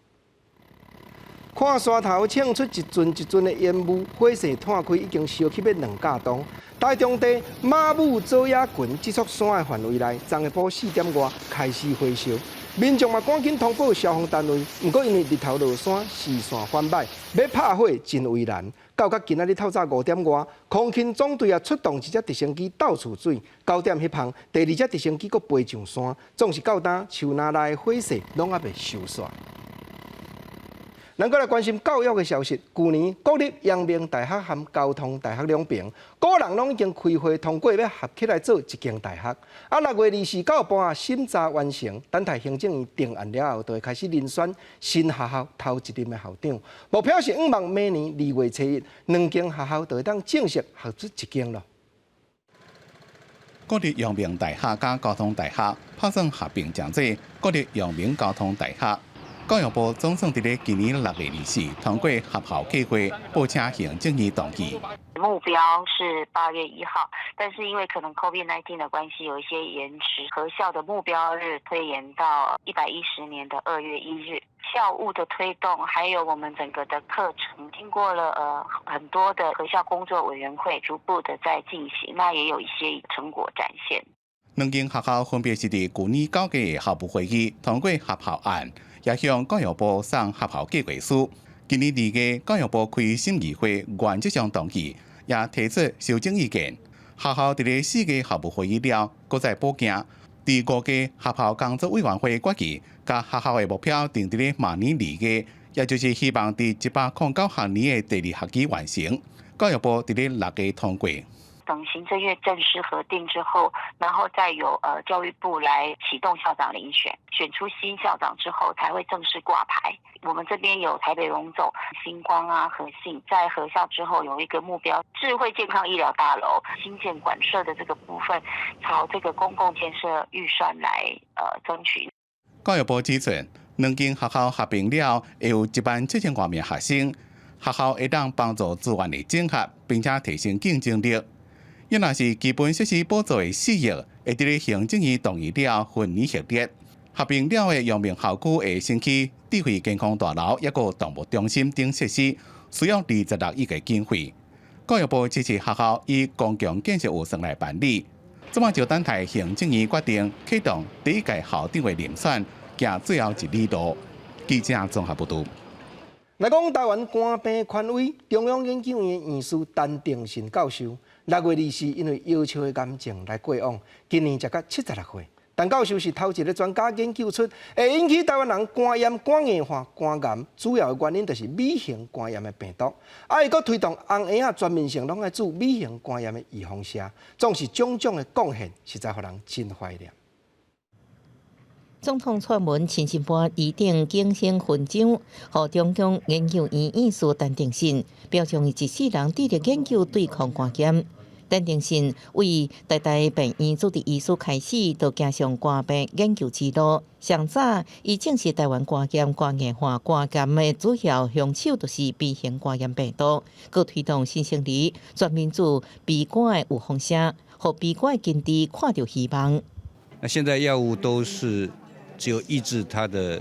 看山頭衝出一陣一陣的煙霧，火勢湠開已經燒去欲2甲當。台中地馬武祖野群這座山的範圍內，昨下晡4點外開始火燒。民眾嘛趕緊通報消防單位，毋過因為日頭落山，視線反歹，欲拍火真為難。到甲今仔日透早5點外，空勤總隊也出動一隻直升機鬥泅水。9點彼蜂，第二隻直升機閣飛上山，總是到今樹林內的火勢攏猶未收煞。咱閣來關心教育的消息。舊年國立陽明大學和交通大學兩爿，古人攏已經開會通過欲合起來做一間大學。啊，6月29半啊審查完成，等待行政院定案了後，就會開始遴選新學校頭一任的校長。目標是向望明年2月初1，兩間學校就會當正式合做一間囉。國立陽明大學佮交通大學拍算合併成做國立陽明交通大學。教育部總算佇咧今年6月24通過合校計劃，報請行政院同意。目標是8月1號，但是因為可能 COVID-19 的關係，有一些延遲。合校的目標日推延到110年的2月1日。校務的推動，還有我們整個的課程，經過了很多的合校工作委員會，逐步的在進行，那也有一些成果展現。兩間學校分別是佇舊年9月的校務會議通過合校案，也向教育部送合校計劃書。今年2月，教育部開審議會，原則上同意，也提出修正意見。學校佇咧4月校務會議了，閣再補件。第五屆合校工作委員會決議，共合校的目標定佇咧明年2月，也就是希望佇109學年的第二學期完成。教育部佇咧6月通過。等行政院正式核定之後，然後再由教育部來啟動校長遴選，選出新校長之後，才會正式掛牌。我們這邊有台北榮總、新光啊、和信，在合校之後有一個目標，智慧健康醫療大樓新建館舍的這個部分，朝這個公共建設預算來爭取。教育部指出，兩間學校合併了，會有1萬7千外名學生，學校會當幫助資源的整合，並且提升競爭力。伊若是基本設施補助的4億，會佇咧行政院同意了分年核列。合併了的陽明校區會新起智慧健康大樓，抑閣動物中心等設施，需要26億的經費。教育部支持學校以公共建設預算來辦理。這馬就等待行政院決定啟動第一屆校長的遴選，行最後一里路。記者綜合報導。來講台灣肝病權威中央研究院院士陳定信教授，6月24因為腰鞘的癌症來過往，今年才才76歲。陳教授是頭一個專家研究出會引起台灣人肝炎、肝硬化、肝癌主要的原因，就是 B 型肝炎的病毒。啊，伊閣推動紅嬰仔全面性攏愛注 B 型肝炎的預防射，總是種種的貢獻，實在予人真懷念。總統蔡英文親身頒儀典景星勳章，予中央研究院院士陳定信，表彰伊一世人致力研究對抗肝炎。陳定信為台大病院主治醫師開始，就走上肝病研究之路。上早，伊證實台灣肝炎、肝硬化、肝癌的主要兇手就是 B 型肝炎病毒，閣推動新生兒全民注 B 肝的預防射，予 B 肝根治看著希望。那現在藥物都是只有抑制它的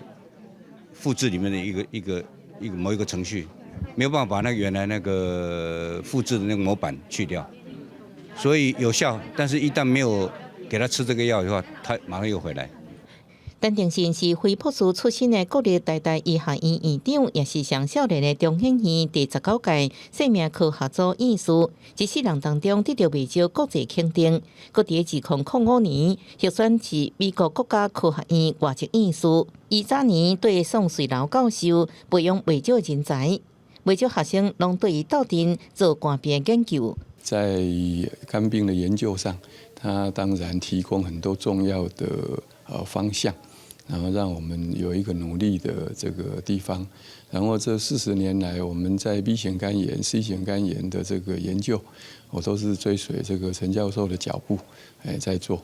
複製裡面的一個一個一個某一個程序，沒有辦法把那個原來那個複製的那個模板去掉。所以有效，但是一旦沒有給他吃這個藥的話，他馬上又回來。陳定信是非博士出身的國立台大醫學院院長，也是上少年的中研院第19屆生命科學組院士，一世人當中得著袂少國際肯定。閣佇2005年獲選是美國國家科學院外籍院士。伊早年對宋瑞勞教授培養袂少人才，袂少學生攏對伊鬥陣做肝病研究。在肝病的研究上，他當然提供很多重要的方向，然後讓我們有一個努力的這個地方。然後這40年來，我們在 B 型肝炎、C 型肝炎的這個研究，我都是追隨這個陳教授的腳步，在做。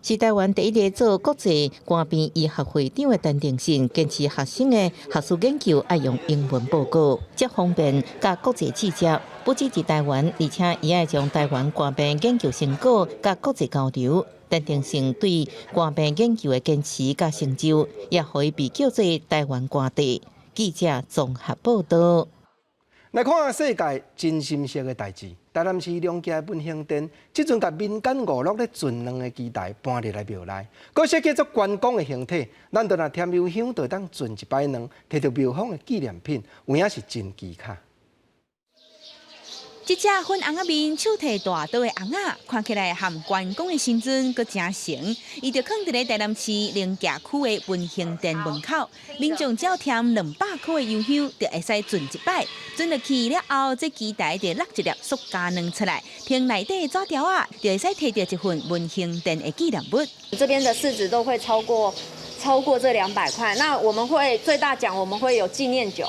是台灣第一个做國際肝病醫學會長的陳定信，堅持學生的學術研究愛用英文報告，遮方便佮國際記者。不只佇台灣，而且伊愛將台灣肝病研究成果佮國際交流。陳定信對肝病研究的堅持佮成就，也予伊被叫做台灣肝帝。記者綜合報導。來看世界真心適的代誌，台南市龍崎文興殿，這陣共民間娛樂咧存卵的機台搬入來廟內，閣設計做關公的形體，咱就若添油香，就當存一擺卵，提著廟方的紀念品，有影是真奇巧。這隻粉紅仔面、手提大刀的尪仔，看起來和關公的神尊閣誠像。伊就囥佇咧台南市龍崎區的文興殿門口，民眾只要添200箍的油香，就會使存一擺。存入去了後，這機台就落一粒塑膠卵出來，憑內底的紙條仔，就會使提著一份文興殿的紀念物。這邊的市值都會超過這200塊。那我們會最大獎，我們會有紀念酒。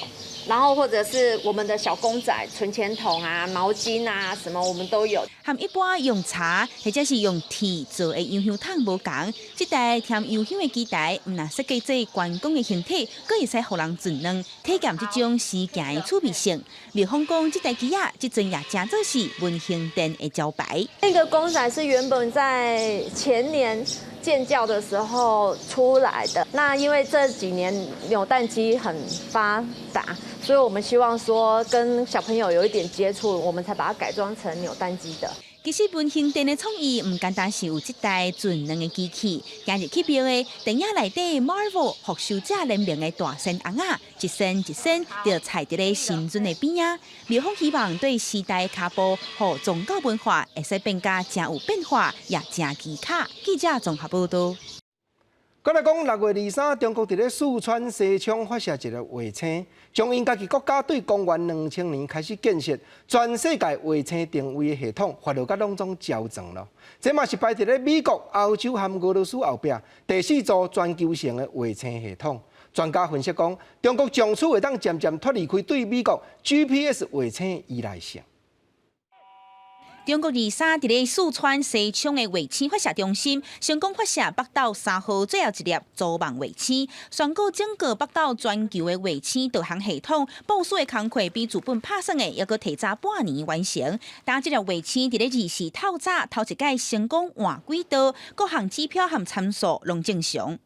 然後或者是我們的小公仔、存錢筒啊、毛巾啊，什麼我們都有。和一般用柴或者是用鐵做的油香桶無仝，這台添油香的機台，毋但設計做觀光的形體，閣會使予人盡量體驗這種時行的趣味性。妙方講，這台機仔這陣也誠做是文興店的招牌。那個公仔是原本在前年建醮的時候出來的，那因為這幾年扭蛋機很發達，所以我們希望說跟小朋友有一點接觸，我們才把它改裝成扭蛋機的。其實文興店的創意毋簡單，是有這台全能的機器，今日去廟的電影內底 Marvel 復仇者聯盟的大仙尪仔，一仙一仙就踩佇咧神尊的邊仔。廟方希望對時代跤步予宗教文化會使變甲誠有變化，也誠奇巧。記者綜合報導。閣來講，6月23，中國佇咧四川西昌發射一個衛星，將𪜶家己國家對公元2000年開始建設全世界衛星定位的系統，發落甲攏總焦裝咯。這嘛是排佇咧美國、歐洲和俄羅斯後壁第四組全球性的衛星系統。專家分析講，中國從此會當漸漸脫離開對美國 GPS 衛星依賴性。中國23佇咧四川西昌的衛星發射中心，成功發射北斗三號最後一粒組網衛星，宣告整個北斗全球的衛星導航系統部署的工課比原本拍算的猶閣提早半年完成。當這粒衛星佇咧24透早頭一擺成功換軌道，各項指標和參數攏正常。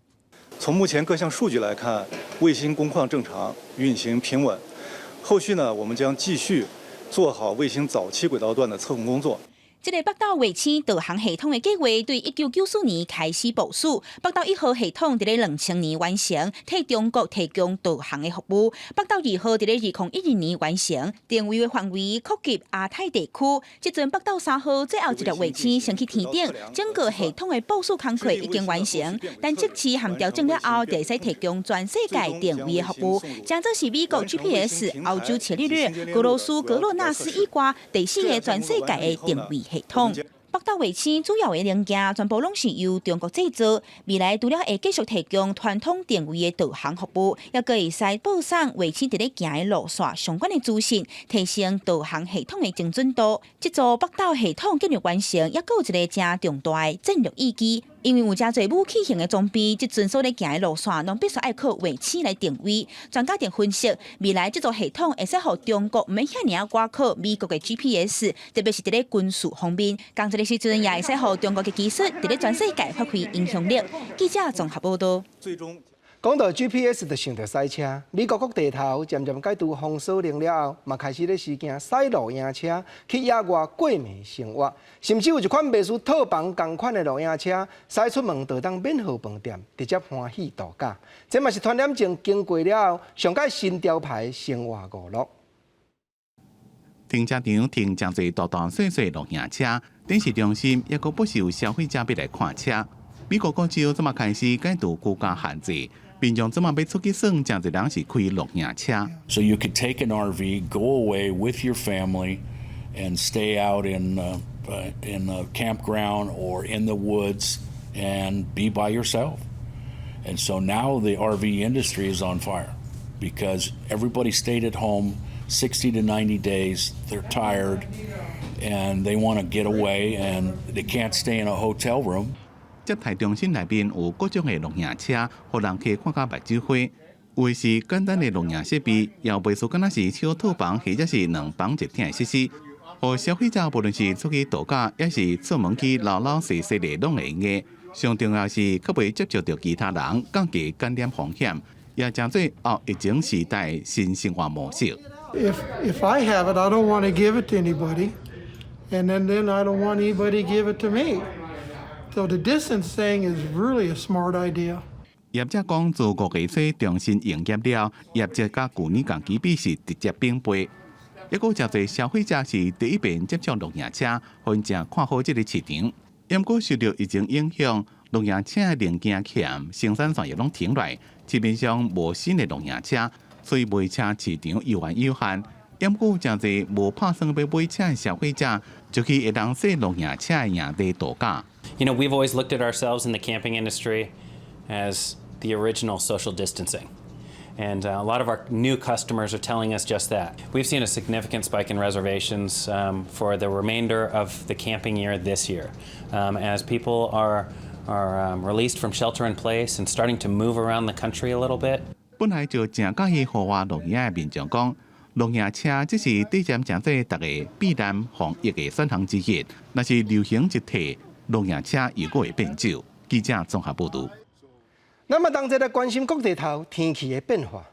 從目前各項數據來看，衛星工況正常，運行平穩。後續呢，我們將繼續做好衛星早期軌道段的測控工作。這個北斗衛星導航系統的計劃對1994年開始部署，北斗一號系統佇咧2000年完成，替中國提供導航的服務。北斗二號佇咧2012年完成，定位的範圍擴及亞太地區。這陣北斗三號最後一粒衛星升去天頂，整個系統的部署工課已經完成，但測試和調整了後，就會使提供全世界定位的服務。將做是美國 GPS、歐洲伽利略、俄羅斯格洛納斯以外第四個全世界的定位系統。北斗衛星主要的零件全部攏是由中國製造，未來除了會繼續提供傳統定位的導航服務，猶閣會使播送衛星佇咧行的路線相關的資訊，提升導航系統的精準度。這組北斗系統建立完成，猶閣有一個誠重大的戰略意義。因為有誠濟武器型的裝備，這陣所咧行的路線，攏必須愛靠衛星來定位。專家定分析，未來這組系統會使予中國毋免遐爾仔倚靠美國的 GPS，特別是佇咧軍事方面。仝一个時陣也會使予中國的技術佇咧全世界發揮影響力。記者綜合報導。講到 GPS 就想著賽車，美國各地頭漸漸解除封鎖令了後，嘛開始咧時行駛露營車去野外過暝生活，甚至有一款袂輸套房仝款的露營車，駛出門就當免耗飯店，直接歡喜度假。這嘛是傳染症經過了後，上蓋新潮牌的生活娛樂。停車場停誠濟大大細細露營車，展示中心猶閣不時有消費者欲來看車。美國各州這馬開始解除居家限制。民眾這馬欲出去耍，誠濟人是開露營車。 So you could take an RV, go away with your family, and stay out in a campground or in the woods and be by yourself. And so now the RV industry is on fire because everybody stayed at home 60 to 90 days. They're tired and they want to get away and they can't stay in a hotel room. 接待中心內面有各種的露營車，予人客看甲目睭花。有的是簡單的露營設備，也袂輸敢若是小套房或者是兩房一廳的設施。予消費者無論是出去度假，抑是出門去老老細細的攏會用的。上重要是較袂接觸著其他人，降低感染風險，也成做後疫情時代新生活模式。 If I have it, I don't want to give it to anybody, and then I don't want anybody to give it to me. So the distance thing is really a smart idea. 業者講，自5月初重新營業了，業績佮舊年仝期比是直接翻倍。猶閣誠濟消費者是第一遍接觸露營車，非常看好這个市場。毋過受著疫情影響，露營車的零件欠，生產線也攏停落，市面上無新的露營車，所以賣車市場猶原有限。毋過誠濟無拍算欲買車的消費者，就去會當踅露營車的營地度假。 We've always looked at ourselves in the camping industry as the original social distancing. And a lot of our new customers are telling us just that. We've seen a significant spike in reservations for the remainder of the camping year this year. As people are released from shelter in place and starting to move around the country a little bit. 本來就誠佮意戶外露營的民眾講，露營車只是底針誠濟逐个避難防疫的選項之一。若是流行一退，露營車又閣會變少。記者綜合報導。那麼，同齊來關心國際頭天氣的變化。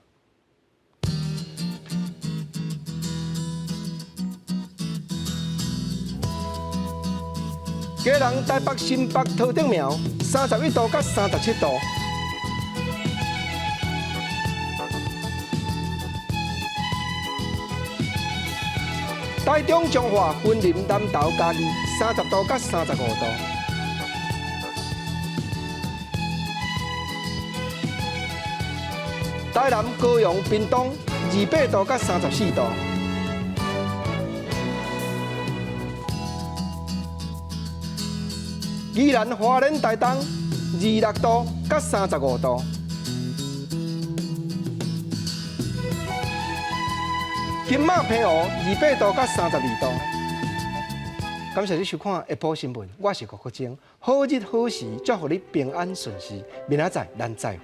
基隆、台北、新北、桃竹苗，31度到37度。台中、彰化、雲林、南投、嘉義，30度到35度。台南、高雄、屏東，28度到34度。宜蘭、花蓮、台東，26度到35度。金馬、澎湖，28度到32度。感謝你收看下晡新聞，我是郭國晶。好日好時，祝福你平安順遂。明仔載咱再會。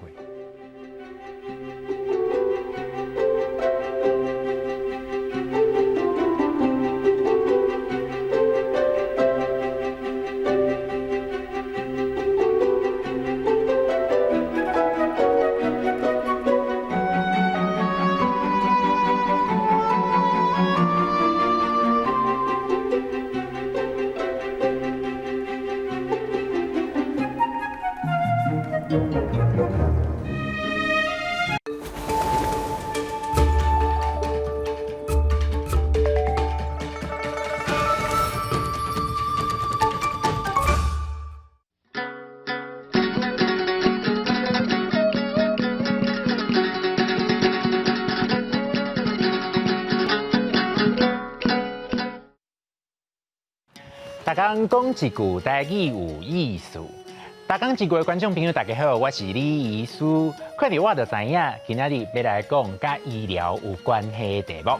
逐工講一句台語有意思。逐工一句的觀眾朋友，大家好，我是李醫師。看著我就知影，今仔日欲來講佮醫療有關係的題目，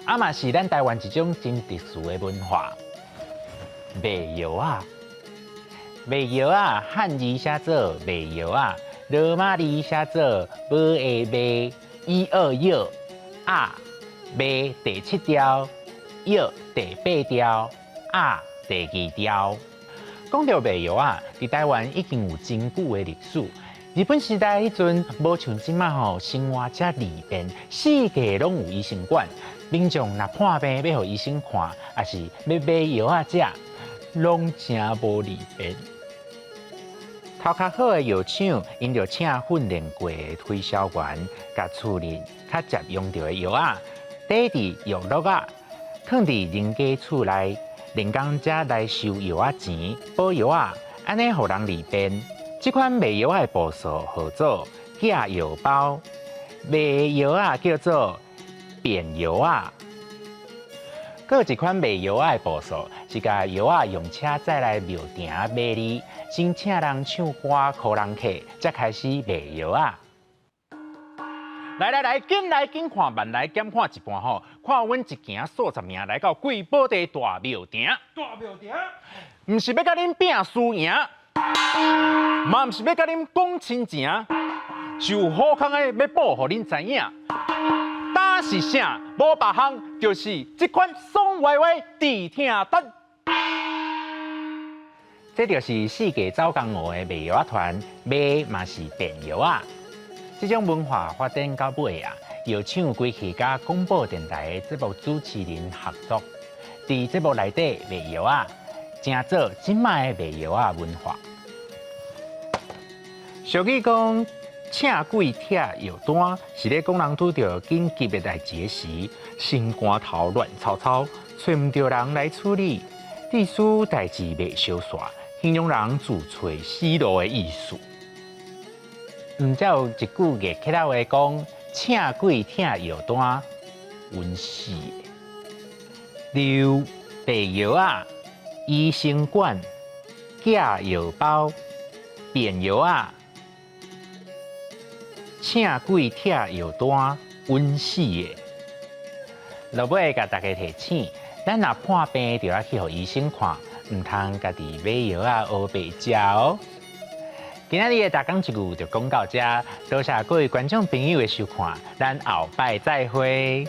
啊嘛是咱台灣一種真特殊的文化——賣藥仔。賣藥仔，漢字寫做賣藥仔，羅馬字寫做無的賣，一二藥仔，賣第七調，藥第八調，仔第二調。講著賣藥仔，佇台灣已經有真久的歷史。日本時代彼陣，無像這馬吼生活遮利便，四界攏有醫生館。民眾若破病欲予醫生看，抑是欲買藥仔食，攏誠無利便。頭殼好的藥廠，𪜶就請訓練過的推銷員，共厝裡較捷用著的藥仔，底佇藥橐仔，囥佇人家厝內。連工才來收藥仔錢，補藥仔，按呢予人利便。這款賣藥仔的步數號做寄藥包，賣藥仔叫做扁藥仔。閣有一款賣藥仔的步數，是共藥仔用車載來廟埕買字，先請人唱歌唬人客，才開始賣藥仔。來來來，緊來緊看，慢來減看一半吼。看阮一行數十名來到貴寶地大廟埕。大廟埕，毋是欲共恁拼輸贏，嘛毋是欲共恁講親情，是有好康的欲報予恁知影。焦是啥？無別項，就是這款爽歪歪止疼丹。這就是四界走江湖的賣藥仔團，賣嘛是變藥仔。這種文化發展到尾啊，藥廠規氣佮廣播電臺的節目主持人合作，佇節目內底賣藥仔，成做這擺的賣藥仔文化。俗語講，請鬼拆藥單，是咧講人拄著緊急的代誌時，心肝頭亂糟糟，揣毋著人來處理，致使代誌袂相煞，形容人自揣死路的意思。毋才有一句月客仔話講，請鬼拆藥單，穩死的。留賣藥仔、醫生館、寄藥包、變藥仔、請鬼拆藥單，穩死的。落尾共大家提醒，咱若破病就要去予醫生看，毋通家己買藥仔烏白食哦。今仔日的大講一句就講到這，多謝各位觀眾朋友的收看，咱後擺再會。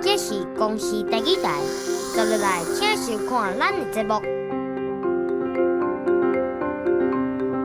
這是公視第二台，接落來請收看咱的節目。